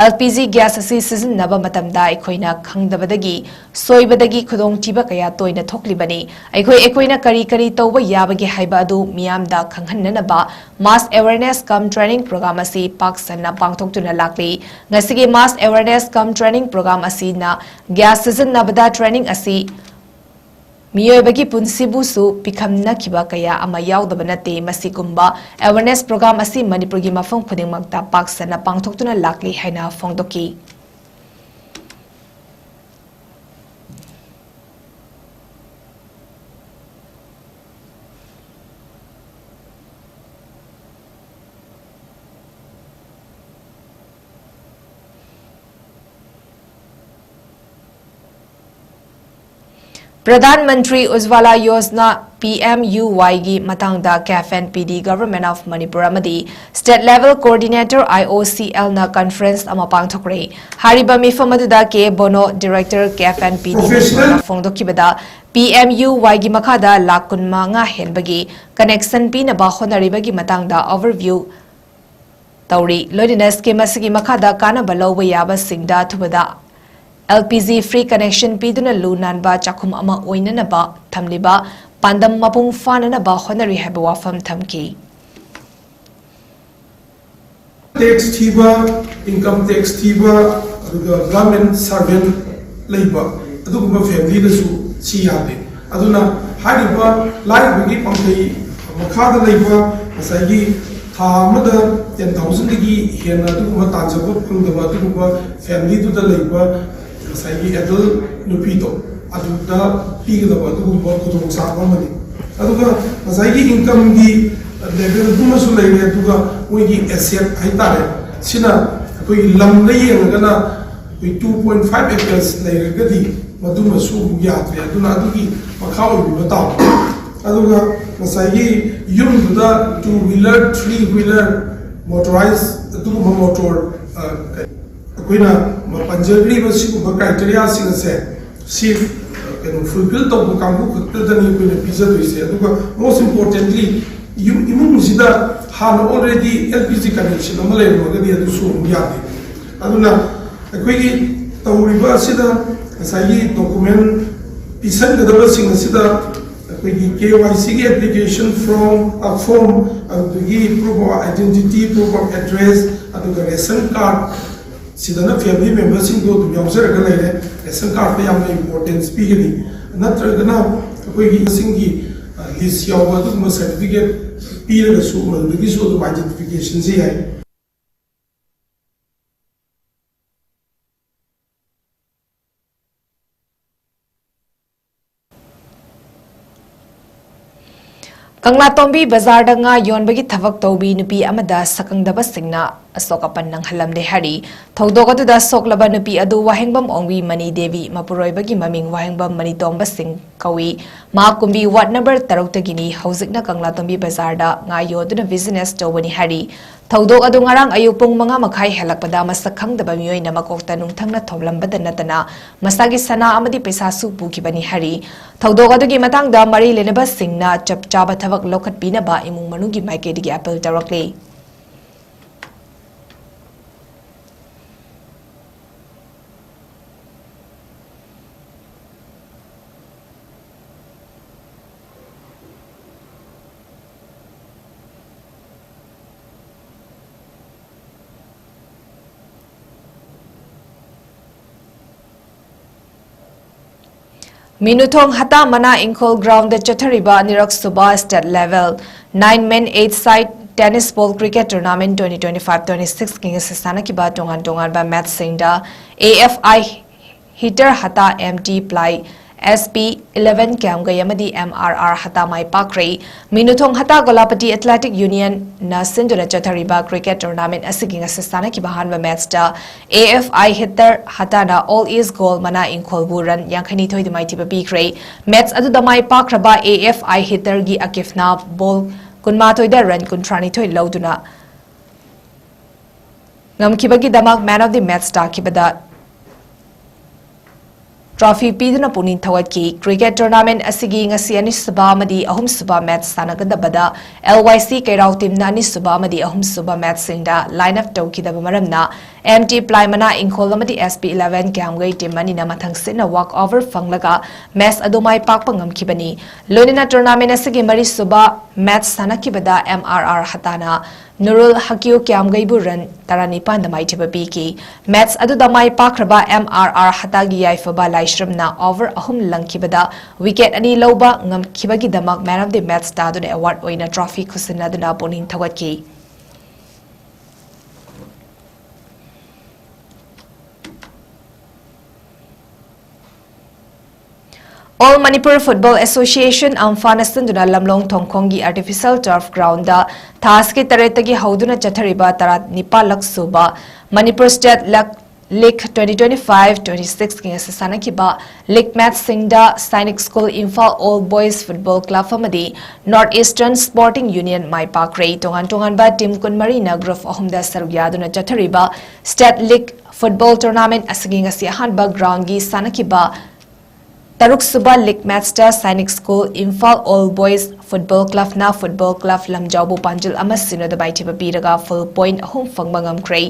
L P G ꯒ꯭ꯌꯥꯁ ꯑꯁꯤ ꯁꯤꯖꯤꯟꯅꯕ ꯃꯇꯝꯗ ꯑꯩꯈꯣꯏꯅ ꯈꯪꯗꯕꯗꯒꯤ, ꯁꯣꯏꯕꯗꯒꯤ ꯈꯨꯗꯣꯡꯊꯤꯕ ꯀꯌꯥ ꯇꯣꯏꯅ ꯊꯣꯛꯂꯤꯕꯅꯤ꯫ ꯑꯩꯈꯣꯏ, ꯑꯩꯈꯣꯏꯅ ꯀꯔꯤ ꯀꯔꯤ ꯇꯧꯕ ꯌꯥꯕꯒꯦ ꯍꯥꯏꯕ ꯑꯗꯨ ꯃꯤꯌꯥꯝꯗ ꯈꯪꯍꯟꯅꯅꯕ mass awareness cum training program ꯑꯁꯤ ꯄꯥꯛ ꯁꯟꯅ ꯄꯥꯡꯊꯣꯛꯇꯨꯅ ꯂꯥꯛꯂꯤ꯫ ꯉꯁꯤꯒꯤ mass awareness cum training program ꯑꯁꯤꯅ ꯒ꯭ꯌꯥꯁ ꯁꯤꯖꯤꯟꯅꯕꯗ training ꯑꯁꯤ ꯃꯤꯑꯣꯏꯕꯒꯤ ꯄꯨꯟꯁꯤꯕꯨꯁꯨ ꯄꯤꯈꯝꯅꯈꯤꯕ ꯀꯌꯥ ꯑꯃ ꯌꯥꯎꯗꯕ ꯅꯠꯇꯦ꯫ ꯃꯁꯤꯒꯨꯝꯕ awareness program ꯑꯁꯤ ꯃꯅꯤꯄꯨꯔꯒꯤ ꯃꯐꯝ ꯈꯨꯗꯤꯡꯃꯛꯇ ꯄꯥꯛ ꯁꯟꯅ ꯄꯥꯡꯊꯣꯛꯇꯨꯅ ꯂꯥꯛꯂꯤ ꯍꯥꯏꯅ ꯐꯣꯡꯗꯣꯛꯈꯤ꯫ Pradhan Mantri Ujjwala Yojana P M U ꯋꯥꯏꯒꯤ ꯃꯇꯥꯡꯗ CAF and P D, Government of Manipur ꯑꯃꯗꯤ State Level Coordinator, I O C L ꯅ conference ꯑꯃ ꯄꯥꯡꯊꯣꯛꯈ꯭ꯔꯦ꯫ ꯍꯥꯏꯔꯤꯕ ꯃꯤꯐꯝ ꯑꯗꯨꯗ ꯀꯦ bono, Director, cafe and P ꯗꯤ, ꯃꯅꯤꯄꯨꯔꯅ ꯐꯣꯡꯗꯣꯛꯈꯤꯕꯗ, ꯄꯤ ꯑꯦꯝ ꯌꯨ ꯋꯥꯏꯒꯤ ꯃꯈꯥꯗ ꯂꯥꯈ ꯀꯨꯟꯃꯉꯥ ꯍꯦꯟꯕꯒꯤ connection ꯄꯤꯅꯕ ꯍꯣꯠꯅꯔꯤꯕꯒꯤ ꯃꯇꯥꯡꯗ overview ꯇꯧꯔꯤ꯫ ꯂꯣꯏꯅꯅ scheme ꯑꯁꯤꯒꯤ ꯃꯈꯥꯗ ꯀꯥꯟꯅꯕ ꯂꯧꯕ ꯌꯥꯕꯁꯤꯡꯗ ꯑꯊꯨꯕꯗ L P G free connection ꯄꯤꯗꯨꯅ ꯂꯨ ꯅꯥꯟꯕ ꯆꯥꯛꯈꯨꯝ ꯑꯃ ꯑꯣꯏꯅꯅꯕ ꯊꯝꯂꯤꯕ ꯄꯥꯟꯗꯝ ꯃꯄꯨꯡ ꯐꯥꯅꯅꯕ ꯍꯣꯠꯅꯔꯤ ꯍꯥꯏꯕ ꯋꯥꯐꯝ ꯊꯝꯈꯤ꯫ ꯇꯦꯛꯁ ꯊꯤꯕ, ꯏꯟꯀꯝ ꯇꯦꯛꯁ ꯊꯤꯕ, ꯑꯗꯨꯒ ꯒꯚꯔꯟꯃꯦꯟ ꯁꯥꯔꯚꯦꯟ ꯂꯩꯕ ꯑꯗꯨꯒꯨꯝꯕ ꯐꯦꯃꯤꯂꯤꯗꯁꯨ ꯁꯤ ꯌꯥꯗꯦ꯫ ꯑꯗꯨꯅ ꯍꯥꯏꯔꯤꯕ ꯂꯥꯏꯔꯕꯒꯤ ꯄꯥꯝꯕꯩ ꯃꯈꯥꯗ ꯂꯩꯕ ꯉꯁꯥꯏꯒꯤ ꯊꯥ ꯑꯃꯗ ꯇꯦꯟ ꯊꯥꯎꯖꯟꯗꯒꯤ ꯍꯦꯟꯅ ꯑꯗꯨꯒꯨꯝꯕ ꯇꯥꯟꯖꯕ ꯐꯪꯗꯕ ꯑꯗꯨꯒꯨꯝꯕ ꯐꯦꯃꯤꯂꯤꯗꯨꯗ ꯂꯩꯕ ꯉꯁꯥꯏꯒꯤ ꯑꯦꯗꯜ ꯅꯨꯄꯤꯗꯣ ꯑꯗꯨꯗ ꯄꯤꯒꯗꯕ ꯑꯗꯨꯒꯨꯝꯕ ꯈꯨꯗꯣꯡꯆꯥꯕ ꯑꯃꯅꯤ꯫ ꯑꯗꯨꯒ ꯉꯁꯥꯏꯒꯤ ꯏꯟꯀꯝꯒꯤ ꯂꯦꯚꯦꯜꯗꯨꯃꯁꯨ ꯂꯩꯔꯦ꯫ ꯑꯗꯨꯒ ꯃꯣꯏꯒꯤ ꯑꯦꯁꯦꯠ ꯍꯥꯏꯇꯥꯔꯦ, ꯁꯤꯅ ꯑꯩꯈꯣꯏꯒꯤ ꯂꯝꯗ ꯌꯦꯡꯉꯒꯅ ꯑꯩꯈꯣꯏ two point five acres ꯂꯩꯔꯒꯗꯤ ꯃꯗꯨꯃꯁꯨ ꯑꯃꯨꯛ ꯌꯥꯗ꯭ꯔꯦ꯫ ꯑꯗꯨꯅ ꯑꯗꯨꯒꯤ ꯃꯈꯥ ꯑꯣꯏꯕꯤꯕ ꯇꯥꯕ꯫ ꯑꯗꯨꯒ ꯉꯁꯥꯏꯒꯤ ꯌꯨꯝꯗꯨꯗ two wheeler, three wheeler, motorized ꯑꯗꯨꯒꯨꯝꯕ ꯃꯣꯇꯣꯔ ꯑꯩꯈꯣꯏꯅ ꯄꯟꯖꯈ꯭ꯔꯤꯕ ꯁꯤꯒꯨꯝꯕ ꯀ꯭ꯔꯥꯏꯇꯦꯔꯤꯌꯥꯁꯤꯡ ꯑꯁꯦ ꯁꯤ ꯀꯩꯅꯣ ꯐꯨꯜꯐꯤꯜ ꯇꯧꯕ ꯀꯥꯡꯕꯨ ꯈꯛꯇꯗꯅꯤ ꯑꯩꯈꯣꯏꯅ ꯄꯤꯖꯗꯣꯏꯁꯦ꯫ ꯑꯗꯨꯒ most importantly, ꯌꯨꯝ ꯏꯃꯨꯡꯁꯤꯗ ꯍꯥꯟꯅ already L P G connection ꯑꯃ ꯂꯩꯔꯝꯃꯒꯗꯤ ꯑꯗꯨꯁꯨ ꯑꯃꯨꯛ ꯌꯥꯗꯦ꯫ ꯑꯗꯨꯅ ꯑꯩꯈꯣꯏꯒꯤ ꯇꯧꯔꯤꯕ ꯑꯁꯤꯗ ꯉꯁꯥꯏꯒꯤ ꯗꯣꯀꯨꯃꯦꯟ ꯄꯤꯁꯟꯒꯗꯕꯁꯤꯡ ꯑꯁꯤꯗ ꯑꯩꯈꯣꯏꯒꯤ K Y C ꯒꯤ application form, form, ꯑꯗꯨꯗꯒꯤ proof of identity, proof of address, ꯑꯗꯨꯒ ration card, ꯁꯤꯗꯅ family memberꯁꯤꯡꯗꯣ ꯑꯗꯨꯝ ꯌꯥꯎꯖꯔꯒ ꯂꯩꯔꯦ꯫ Ration cardꯇ ꯌꯥꯝꯅ importance ꯄꯤꯒꯅꯤ꯫ ꯅꯠꯇ꯭ꯔꯒꯅ ꯑꯩꯈꯣꯏꯒꯤ ꯃꯁꯤꯡꯒꯤ list ꯌꯥꯎꯕ ꯑꯗꯨꯒꯨꯝꯕ certificate ꯄꯤꯔꯒꯁꯨ ꯃꯗꯨꯗꯒꯤꯁꯨ ꯑꯗꯨꯝ identificationꯁꯦ ꯌꯥꯏ꯫ ꯀꯪꯂꯥꯇꯣꯝꯕꯤ ꯕꯖꯥꯔꯗ ꯉꯥ ꯌꯣꯟꯕꯒꯤ ꯊꯕꯛ ꯇꯧꯕꯤ ꯅꯨꯄꯤ ꯑꯃꯗ ꯁꯛꯈꯪꯗꯕꯁꯤꯡꯅ ꯑꯁꯣꯛ ꯑꯄꯟ ꯅꯪꯍꯜꯂꯝꯗꯦ ꯍꯥꯏꯔꯤ꯫ ꯊꯧꯗꯣꯛ ꯑꯗꯨꯗ ꯁꯣꯛꯂꯕ ꯅꯨꯄꯤ ꯑꯗꯨ ꯋꯥꯍꯦꯡꯕꯝ ꯑꯣꯡꯕꯤ ꯃꯅꯤ ꯗꯦꯕꯤ, ꯃꯄꯨꯔꯣꯏꯕꯒꯤ ꯃꯃꯤꯡ ꯋꯥꯍꯦꯡꯕꯝ ꯃꯅꯤ ꯇꯣꯝꯕ ꯁꯤꯡ ꯀꯧꯏ꯫ ꯃꯍꯥꯛ ꯀꯨꯝꯕꯤ ꯋꯥꯔꯗ ꯅꯝꯕꯔ ꯇꯔꯨꯛꯇꯒꯤꯅꯤ꯫ ꯍꯧꯖꯤꯛꯅ ꯀꯪꯂꯥꯇꯣꯝꯕꯤ ꯕꯖꯥꯔꯗ ꯉꯥ ꯌꯣꯟꯗꯨꯅ ꯕꯤꯖꯤꯅꯦꯁ ꯇꯧꯕꯅꯤ ꯍꯥꯏꯔꯤ꯫ ꯊꯧꯗꯣꯛ ꯑꯗꯨ ꯉꯔꯥꯡ ꯑꯌꯨꯛ ꯄꯨꯡ ꯃꯉꯥ ꯃꯈꯥꯏ ꯍꯦꯜꯂꯛꯄꯗ ꯃꯁꯛ ꯈꯪꯗꯕ ꯃꯤꯑꯣꯏꯅ ꯃꯀꯣꯛꯇ ꯅꯨꯡꯊꯪꯅ ꯊꯣꯝꯂꯝꯕꯗ ꯅꯠꯇꯅ ꯃꯁꯥꯒꯤ ꯁꯅꯥ ꯑꯃꯗꯤ ꯄꯩꯁꯥꯁꯨ ꯄꯨꯈꯤꯕꯅꯤ ꯍꯥꯏꯔꯤ꯫ ꯊꯧꯗꯣꯛ ꯑꯗꯨꯒꯤ ꯃꯇꯥꯡꯗ ꯃꯔꯤ ꯂꯩꯅꯕꯁꯤꯡꯅ ꯆꯞ ꯆꯥꯕ ꯊꯕꯛ ꯂꯧꯈꯠꯄꯤꯅꯕ ꯏꯃꯨꯡ ꯃꯅꯨꯡꯒꯤ ꯃꯥꯏꯀꯩꯗꯒꯤ ꯑꯥꯄꯤꯜ ꯇꯧꯔꯛꯂꯤ꯫ ꯃꯤꯅꯨꯊꯣꯡ ꯍꯇꯥ ꯃꯅꯥ ꯏꯪꯈꯣꯜ ꯒ꯭ꯔꯥꯎꯟꯗ ꯆꯠꯊꯔꯤꯕ ꯑꯅꯤꯔꯛ ꯁꯨꯕ state level nine men eight side tennis ball cricket tournament twenty twenty five twenty ꯁꯤꯛꯁꯀꯤ ꯉꯁꯤ ꯁꯥꯟꯅꯈꯤꯕ ꯇꯣꯉꯥꯟ ꯇꯣꯉꯥꯟꯕ ꯃꯦꯠꯆꯁꯤꯡꯗ A F I hitter Hatta, M T play, S P eleven Kyamgei ꯑꯃꯗꯤ ꯑꯦꯝ ꯑꯥꯔ ꯑꯥꯔ ꯍꯇꯥ ꯃꯥꯏ ꯄꯥꯛꯈ꯭ꯔꯦ꯫ ꯃꯤꯅꯨꯊꯣꯡ ꯍꯇꯥ ꯒꯣꯂꯥꯄꯇꯤ ꯑꯦꯊꯂꯦꯇꯤꯛ ꯌꯨꯅꯤꯌꯟꯅ ꯁꯤꯟꯗꯨꯅ ꯆꯠꯊꯔꯤꯕ ꯀ꯭ꯔꯤꯀꯦꯠ ꯇꯣꯔꯅꯥꯃꯦꯟ ꯑꯁꯤꯒꯤ ꯉꯁꯤ ꯁꯥꯟꯅꯈꯤꯕ ꯑꯍꯥꯟꯕ ꯃꯦꯠꯆꯇ ꯑꯦ ꯑꯦꯐ ꯑꯥꯏ ꯍꯤꯇꯔ ꯍꯇꯥꯅ ꯑꯣꯜ ꯏꯁ ꯒꯣꯜ ꯃꯅꯥ ꯏꯪꯈꯣꯜꯕꯨ ꯔꯟ ꯌꯥꯡꯈꯩꯅꯤꯊꯣꯏꯗ ꯃꯥꯏꯊꯤꯕ ꯄꯤꯈ꯭ꯔꯦ꯫ ꯃꯦꯠꯆ ꯑꯗꯨꯗ ꯃꯥꯏ ꯄꯥꯛꯈ꯭ꯔꯕ ꯑꯦ ꯑꯦꯐ ꯑꯥꯏ ꯍꯤꯇꯔꯒꯤ ꯑꯀꯤꯐꯅ ꯕꯣꯜ ꯀꯨꯟꯃꯥꯊꯣꯏꯗ ꯔꯟ ꯀꯨꯟꯊ꯭ꯔꯥꯅꯤꯊꯣꯏ ꯂꯧꯗꯨꯅ ꯉꯝꯈꯤꯕꯒꯤꯗꯃꯛ Man of the Match ꯇꯥꯈꯤꯕꯗ ꯇ꯭ꯔꯣꯐꯤ ꯄꯤꯗꯨꯅ ꯄꯨꯛꯅꯤꯡ ꯊꯧꯒꯠꯈꯤ꯫ ꯀ꯭ꯔꯤꯀꯦꯠ ꯇꯣꯔꯅꯥꯃꯦꯟ ꯑꯁꯤꯒꯤ ꯉꯁꯤ ꯑꯅꯤꯁꯨꯕ ꯑꯃꯗꯤ ꯑꯍꯨꯝꯁꯨꯕ ꯃꯦꯠꯆ ꯁꯥꯟꯅꯒꯗꯕꯗ ꯑꯦꯜ ꯋꯥꯏ ꯁꯤ ꯀꯩꯔꯥꯎ ꯇꯤꯝꯅ ꯑꯅꯤꯁꯨꯕ ꯑꯃꯗꯤ ꯑꯍꯨꯝꯁꯨꯕ ꯃꯦꯠꯆꯁꯤꯡꯗ ꯂꯥꯏꯟ ꯑꯞ ꯇꯧꯈꯤꯗꯕ ꯃꯔꯝꯅ ꯑꯦꯝ ꯇꯤ ꯄ꯭ꯂꯥꯏ ꯃꯅꯥ ꯏꯪꯈꯣꯜ ꯑꯃꯗꯤ ꯑꯦꯁ ꯄꯤ ꯏꯂꯦꯚꯦꯟ ꯀ꯭ꯌꯥꯝꯒꯩ ꯇꯤꯝ ꯑꯅꯤꯅ ꯃꯊꯪꯁꯤꯠꯅ ꯋꯥꯛ ꯑꯣꯚꯔ ꯐꯪꯂꯒ ꯃꯦꯠꯆ ꯑꯗꯨ ꯃꯥꯏ ꯄꯥꯛꯄ ꯉꯝꯈꯤꯕꯅꯤ꯫ ꯂꯣꯏꯅꯅ ꯇꯣꯔꯅꯥꯃꯦꯟ ꯑꯁꯤꯒꯤ ꯃꯔꯤꯁꯨꯕ ꯃꯦꯠꯆ ꯁꯥꯟꯅꯈꯤꯕꯗ ꯑꯦꯝ ꯑꯥꯔ ꯑꯥꯔ ꯍꯇꯥꯅ ꯅꯨꯔꯨꯜ ꯍꯀꯤꯌꯨ ꯀ꯭ꯌꯥꯝꯒꯩꯕꯨ ꯔꯟ ꯇꯔꯥꯅꯤꯄꯥꯟꯗ ꯃꯥꯏꯊꯤꯕ ꯄꯤꯈꯤ꯫ ꯃꯦꯠꯆ ꯑꯗꯨꯗ ꯃꯥꯏ ꯄꯥꯛꯈ꯭ꯔꯕ ꯑꯦꯝ ꯑꯥꯔ ꯑꯥꯔ ꯍꯇꯥꯒꯤ ꯌꯥꯏꯐꯕ ꯂꯥꯏꯁ꯭ꯔꯝꯅ ꯑꯣꯚꯔ ꯑꯍꯨꯝ ꯂꯪꯈꯤꯕꯗ ꯋꯤꯀꯦꯠ ꯑꯅꯤ ꯂꯧꯕ ꯉꯝꯈꯤꯕꯒꯤꯗꯃꯛ Man of the Match ꯇꯥꯗꯨꯅ ꯑꯦꯋꯥꯔꯗ ꯑꯣꯏꯅ ꯇ꯭ꯔꯣꯐꯤ ꯈꯨꯠꯁꯤꯟꯅꯗꯨꯅ ꯄꯨꯛꯅꯤꯡ ꯊꯧꯒꯠꯈꯤ꯫ All Manipur Football Association, ꯑꯝꯐꯥꯅ ꯁꯤꯟꯗꯨꯅ ꯂꯝꯂꯣꯡ ꯊꯣꯡꯈꯣꯡꯒꯤ artificial turf ground ꯊꯥ ꯑꯁꯤꯒꯤ ꯇꯔꯦꯠꯇꯒꯤ ꯍꯧꯗꯨꯅ ꯆꯠꯊꯔꯤꯕ ꯇꯔꯥꯅꯤꯄꯥꯜꯂꯛ ꯁꯨꯕ Manipur State League twenty twenty-five twenty-six ꯀꯤ ꯉꯁꯤ ꯁꯥꯟꯅꯈꯤꯕ league matchꯁꯤꯡꯗ Sainik School Imphal All Boys Football Club ꯑꯃꯗꯤ North Eastern Sporting Union ꯃꯥꯏ ꯄꯥꯛꯈ꯭ꯔꯦ꯫ ꯇꯣꯉꯥꯟ ꯇꯣꯉꯥꯟꯕ team ꯀꯨꯟꯃꯔꯤꯅ group ꯑꯍꯨꯝꯗ ꯁꯔꯨꯛ ꯌꯥꯗꯨꯅ ꯆꯠꯊꯔꯤꯕ State League Football Tournament ꯑꯁꯤꯒꯤ ꯉꯁꯤ ꯑꯍꯥꯟꯕ groundꯒꯤ ꯁꯥꯟꯅꯈꯤꯕ ꯇꯔꯨꯛꯁꯨꯕ league matchꯇ Sainik School Imphal All Boys Football Clubꯅ Football Club ꯂꯝꯖꯥꯎꯕꯨ ꯄꯥꯟꯖꯤꯜ ꯑꯃ ꯁꯤꯅꯣꯗ ꯃꯥꯏꯊꯤꯕ ꯄꯤꯔꯒ full point ꯑꯍꯨꯝ ꯐꯪꯕ ꯉꯝꯈ꯭ꯔꯦ꯫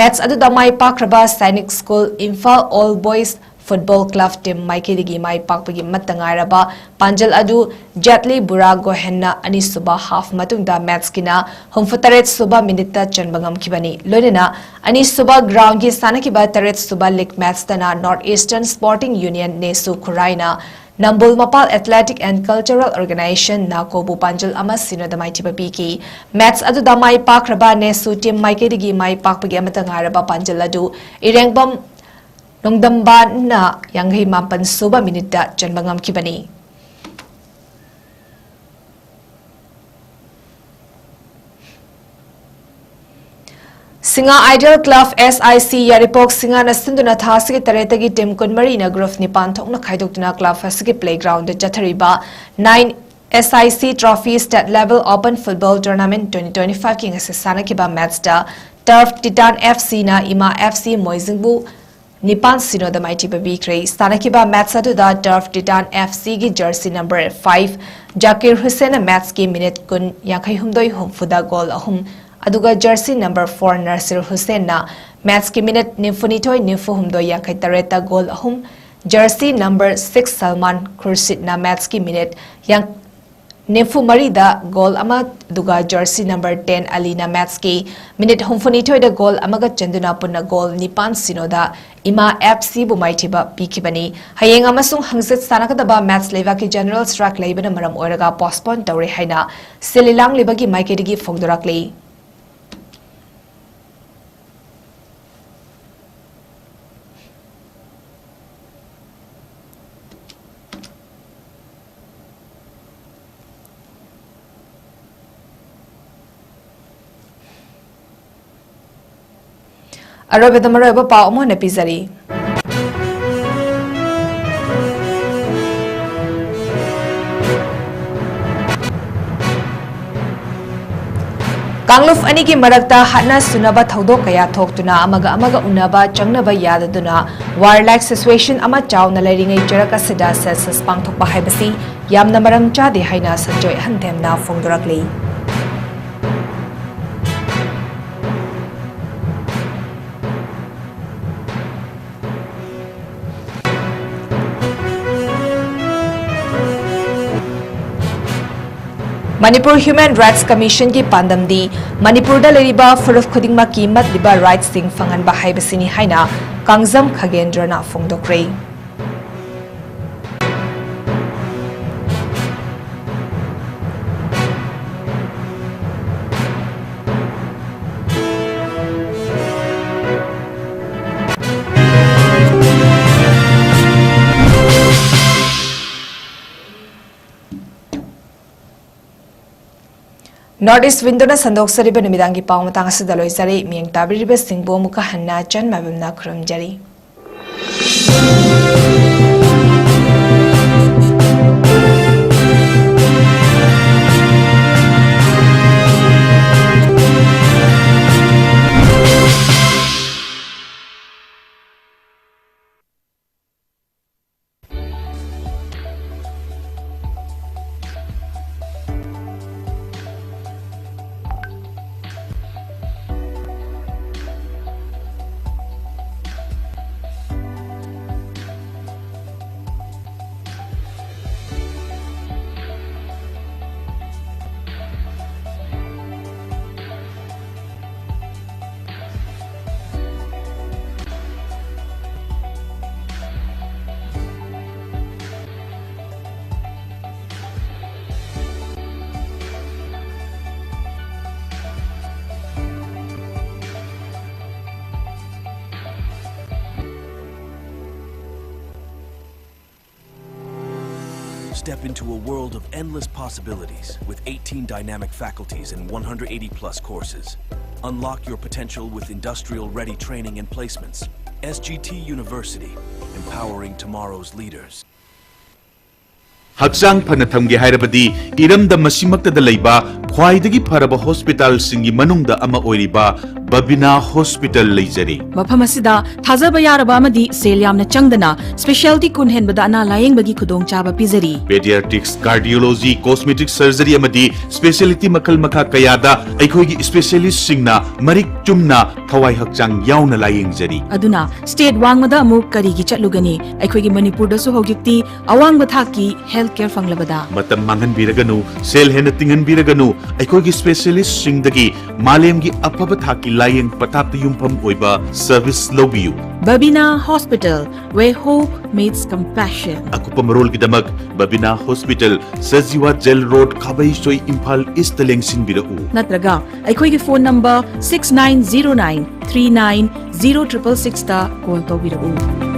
Match ꯑꯗꯨꯗ ꯃꯥꯏ ꯄꯥꯛꯈ꯭ꯔꯕ Sainik School Imphal All Boys Football Club team ꯃꯥꯏꯀꯩꯗꯒꯤ ꯃꯥꯏ ꯄꯥꯛꯄꯒꯤ ꯑꯃꯠꯇ ꯉꯥꯏꯔꯕ ꯄꯥꯟꯖꯤꯜ ꯑꯗꯨ ꯖꯦꯠꯂꯤ ꯕꯨꯔꯥ ꯒꯣꯍꯦꯟꯅ ꯑꯅꯤꯁꯨꯕ half ꯃꯇꯨꯡꯗ matchꯀꯤꯅ ꯍꯨꯝꯐꯨꯇꯔꯦꯠ ꯁꯨꯕ minuteꯇ ꯆꯟꯕ ꯉꯝꯈꯤꯕꯅꯤ꯫ ꯂꯣꯏꯅꯅ ꯑꯅꯤꯁꯨꯕ groundꯒꯤ ꯁꯥꯟꯅꯈꯤꯕ ꯇꯔꯦꯠ ꯁꯨꯕ league matchꯇꯅ North Eastern Sporting Union ꯅꯦꯁꯨ ꯈꯨꯔꯥꯏꯅ ꯅꯝꯕꯨꯜ ꯃꯄꯥꯜ Athletic and Cultural Organization ꯅꯥꯀꯣꯕꯨ ꯄꯥꯟꯖꯤꯜ ꯑꯃ ꯁꯤꯅꯣꯗ ꯃꯥꯏꯊꯤꯕ ꯄꯤꯈꯤ꯫ Match ꯑꯗꯨꯗ ꯃꯥꯏ ꯄꯥꯛꯈ꯭ꯔꯕ ꯅꯦꯁꯨ team ꯃꯥꯏꯀꯩꯗꯒꯤ ꯃꯥꯏ ꯄꯥꯛꯄꯒꯤ ꯑꯃꯠꯇ ꯉꯥꯏꯔꯕ ꯄꯥꯟꯖꯤꯜ ꯑꯗꯨ ꯏꯔꯦꯡꯕꯝ ꯅꯣꯡꯗꯝꯕꯥꯟꯅ ꯌꯥꯡꯈꯩ ꯃꯥꯄꯟ ꯁꯨꯕ minuteꯇ ꯆꯟꯕ ꯉꯝꯈꯤꯕꯅꯤ꯫ ꯁꯤꯡꯉꯥ Idol Club S I C ꯌꯥꯏꯔꯤꯄꯣꯛ ꯁꯤꯡꯉꯥꯅ ꯁꯤꯟꯗꯨꯅ ꯊꯥ ꯑꯁꯤꯒꯤ ꯇꯔꯦꯠꯇꯒꯤ team ꯀꯨꯟꯃꯔꯤꯅ group ꯅꯤꯄꯥꯟ ꯊꯣꯛꯅ ꯈꯥꯏꯗꯣꯛꯇꯨꯅ club ꯑꯁꯤꯒꯤ playgroundꯗ ꯆꯠꯊꯔꯤꯕ nine S I C Trophy State Level Open Football Tournament twenty twenty-fiveꯀꯤ ꯉꯁꯤ ꯁꯥꯟꯅꯈꯤꯕ matchꯇ Turf Titan FCꯅ ꯏꯃꯥ FC ꯃꯣꯏꯖꯤꯡꯕꯨ ꯅꯤꯄꯥꯟ ꯁꯤꯅꯣꯗ ꯃꯥꯏꯊꯤꯕ ꯄꯤꯈ꯭ꯔꯦ꯫ ꯁꯥꯟꯅꯈꯤꯕ match ꯑꯗꯨꯗ Turf Titan FCꯒꯤ jersey number five Zakir ꯍꯨꯁꯦꯟꯅ matchꯀꯤ minute ꯀꯨꯟ, ꯌꯥꯡꯈꯩ ꯍꯨꯝꯗꯣꯏ, ꯍꯨꯝꯐꯨꯗ goal ꯑꯍꯨꯝ, ꯑꯗꯨꯒ jersey number four ꯅꯔꯁꯤꯔ ꯍꯨꯁꯦꯟꯅ matchꯀꯤ minute ꯅꯤꯐꯨꯅꯤꯊꯣꯏ, ꯅꯤꯐꯨꯍꯨꯝꯗꯣꯏ, ꯌꯥꯡꯈꯩ ꯇꯔꯦꯠꯇ goal ꯑꯍꯨꯝ, jersey number six Salman ꯈꯨꯔꯁꯤꯠꯅ matchꯀꯤ minute ꯌꯥꯡ-, ꯅꯤꯐꯨ ꯃꯔꯤꯗ goal ꯑꯃ, ꯑꯗꯨꯒ jersey number ten ꯑꯂꯤꯅ matchꯀꯤ minute ꯍꯨꯝꯐꯨꯅꯤꯊꯣꯏꯗ goal ꯑꯃꯒ ꯆꯟꯗꯨꯅ ꯄꯨꯟꯅ goal ꯅꯤꯄꯥꯟ ꯁꯤꯅꯣꯗ ꯏꯃꯥ FCꯕꯨ ꯃꯥꯏꯊꯤꯕ ꯄꯤꯈꯤꯕꯅꯤ꯫ ꯍꯌꯦꯡ ꯑꯃꯁꯨꯡ ꯍꯪꯆꯤꯠ ꯁꯥꯟꯅꯒꯗꯕ match ꯂꯩꯕꯥꯛꯀꯤ general strike ꯂꯩꯕꯅ ꯃꯔꯝ ꯑꯣꯏꯔꯒ postpone ꯇꯧꯔꯦ ꯍꯥꯏꯅ ꯁꯤꯜꯂꯤ ꯂꯥꯡꯂꯤꯕꯒꯤ ꯃꯥꯏꯀꯩꯗꯒꯤ ꯐꯣꯡꯗꯣꯔꯛꯂꯤ꯫ ꯑꯔꯣꯏꯕꯗ ꯃꯔꯨꯑꯣꯏꯕ ꯄꯥꯎ ꯑꯃꯨꯛ ꯍꯟꯅ ꯄꯤꯖꯔꯤ꯫ ꯀꯥꯡꯂꯨꯞ ꯑꯅꯤꯒꯤ ꯃꯔꯛꯇ ꯍꯥꯠꯅ ꯁꯨꯅꯕ ꯊꯧꯗꯣꯛ ꯀꯌꯥ ꯊꯣꯛꯇꯨꯅ ꯑꯃꯒ ꯑꯃꯒ ꯎꯅꯕ ꯆꯪꯅꯕ ꯌꯥꯗꯗꯨꯅ warlike situation ꯑꯃ ꯆꯥꯎꯅ ꯂꯩꯔꯤꯉꯩ ꯆꯔꯛ ꯑꯁꯤꯗ census ꯄꯥꯡꯊꯣꯛꯄ ꯍꯥꯏꯕꯁꯤ ꯌꯥꯝꯅ ꯃꯔꯝ ꯆꯥꯗꯦ ꯍꯥꯏꯅ Sanjoy ꯑꯍꯟꯊꯦꯝꯅ ꯐꯣꯡꯗꯣꯔꯛꯂꯤ꯫ Manipur Human Rights Commission ꯒꯤ ꯄꯥꯟꯗꯝꯗꯤ ꯃꯅꯤꯄꯨꯔꯗ ꯂꯩꯔꯤꯕ ꯐꯨꯔꯨꯞ ꯈꯨꯗꯤꯡꯃꯛꯀꯤ ꯃꯠꯂꯤꯕ rights ꯁꯤꯡ ꯐꯪꯍꯟꯕ ꯍꯥꯏꯕꯁꯤꯅꯤ ꯍꯥꯏꯅ ꯀꯥꯡꯖꯝ ꯈꯒꯦꯟꯗ꯭ꯔꯅ ꯐꯣꯡꯗꯣꯛꯈ꯭ꯔꯦ꯫ North East Window ꯅ ꯁꯟꯗꯣꯛꯆꯔꯤꯕ ꯅꯨꯃꯤꯗꯥꯡꯒꯤ ꯄꯥꯎ ꯃꯇꯥꯡ ꯑꯁꯤꯗ ꯂꯣꯏꯖꯔꯦ꯫ ꯃꯤꯠꯌꯦꯡ ꯇꯥꯕꯤꯔꯤꯕꯁꯤꯡꯕꯨ ꯑꯃꯨꯛꯀ ꯍꯟꯅ ꯆꯟ ꯃꯥꯏꯕꯝꯅ ꯈꯨꯔꯨꯝꯖꯔꯤ꯫ Step into a world of endless possibilities with eighteen dynamic faculties and one hundred eighty plus courses. Unlock your potential with industrial-ready training and placements. S G T University, empowering tomorrow's leaders. ꯍꯛꯆꯥꯡ ꯐꯅ ꯊꯝꯒꯦ ꯍꯥꯏꯔꯕꯗꯤ ꯏꯔꯝꯗꯝ ꯑꯁꯤꯃꯛꯇꯗ ꯂꯩꯕ ꯈ꯭ꯋꯥꯏꯗꯒꯤ ꯐꯔꯕ ꯍꯣꯁꯄꯤꯇꯥꯜꯁꯤꯡꯒꯤ ꯃꯅꯨꯡꯗ ꯑꯃ ꯑꯣꯏꯔꯤꯕ ꯕꯕꯤꯅꯥ ꯍꯣꯁꯄꯤꯇꯥꯜ ꯂꯩꯖꯔꯤ꯫ ꯃꯐꯝ ꯑꯁꯤꯗ ꯊꯥꯖꯕ ꯌꯥꯔꯕ ꯑꯃꯗꯤ ꯁꯦꯜ ꯌꯥꯝꯅ ꯆꯪꯗꯅ ꯁ꯭ꯄꯦꯁꯤꯌꯦꯜꯇꯤ ꯀꯨꯟ ꯍꯦꯟꯕꯗ ꯑꯅꯥ ꯂꯥꯌꯦꯡꯕꯒꯤ ꯈꯨꯗꯣꯡꯆꯥꯕ ꯄꯤꯖꯔꯤ꯫ Pediatrics, cardiology, cosmetic surgery ꯑꯃꯗꯤ specialty ꯃꯈꯜ ꯃꯈꯥ ꯀꯌꯥꯗ ꯑꯩꯈꯣꯏꯒꯤ ꯏꯁꯄꯦꯁꯤꯌꯦꯂꯤꯁꯁꯤꯡꯅ ꯃꯔꯤꯛ ꯆꯨꯝꯅ ꯊꯋꯥꯏ ꯍꯛꯆꯥꯡ ꯌꯥꯎꯅ ꯂꯥꯌꯦꯡꯖꯔꯤ꯫ ꯑꯗꯨꯅ ꯁ꯭ꯇꯦꯠ ꯋꯥꯡꯃꯗ ꯑꯃꯨꯛ ꯀꯔꯤꯒꯤ ꯆꯠꯂꯨꯒꯅꯤ? ꯑꯩꯈꯣꯏꯒꯤ ꯃꯅꯤꯄꯨꯔꯗꯁꯨ ꯍꯧꯖꯤꯛꯇꯤ ꯑꯋꯥꯡꯕ ꯊꯥꯛꯀꯤ ꯍꯦꯜꯊ ꯀꯦꯌꯔ ꯐꯪꯂꯕꯗ꯫ ꯃꯇꯝ ꯃꯥꯡꯍꯟꯕꯤꯔꯒꯅꯨ, ꯁꯦꯜ ꯍꯦꯟꯅ ꯇꯤꯡꯍꯟꯕꯤꯔꯒꯅꯨ, ꯑꯩꯈꯣꯏꯒꯤ ꯁ꯭ꯄꯦꯁꯤꯌꯦꯂꯤꯁꯁꯤꯡꯗꯒꯤ ꯃꯥꯂꯦꯝꯒꯤ ꯑꯐꯕ ꯊꯥꯛꯀꯤ ꯂꯥꯌꯦꯡ ꯄꯊꯥꯞꯇ ꯌꯨꯝꯐꯝ ꯑꯣꯏꯕ ꯁꯔꯚꯤꯁ ꯂꯧꯕꯤꯌꯨ꯫ Babina hospital, where hope meets compassion꯫ ꯑꯀꯨꯞꯄ ꯃꯔꯣꯜꯒꯤꯗꯃꯛ Babina hospital, Sajiwa jail road, Khabeisoi, Imphal east ꯂꯦꯡꯁꯤꯟꯕꯤꯔꯛꯎ꯫ ꯅꯠꯇ꯭ꯔꯒ ꯑꯩꯈꯣꯏꯒꯤ phone number six nine zero nine three nine zero triple six ꯇ ꯀꯣꯜ ꯇꯧꯕꯤꯔꯛꯎ꯫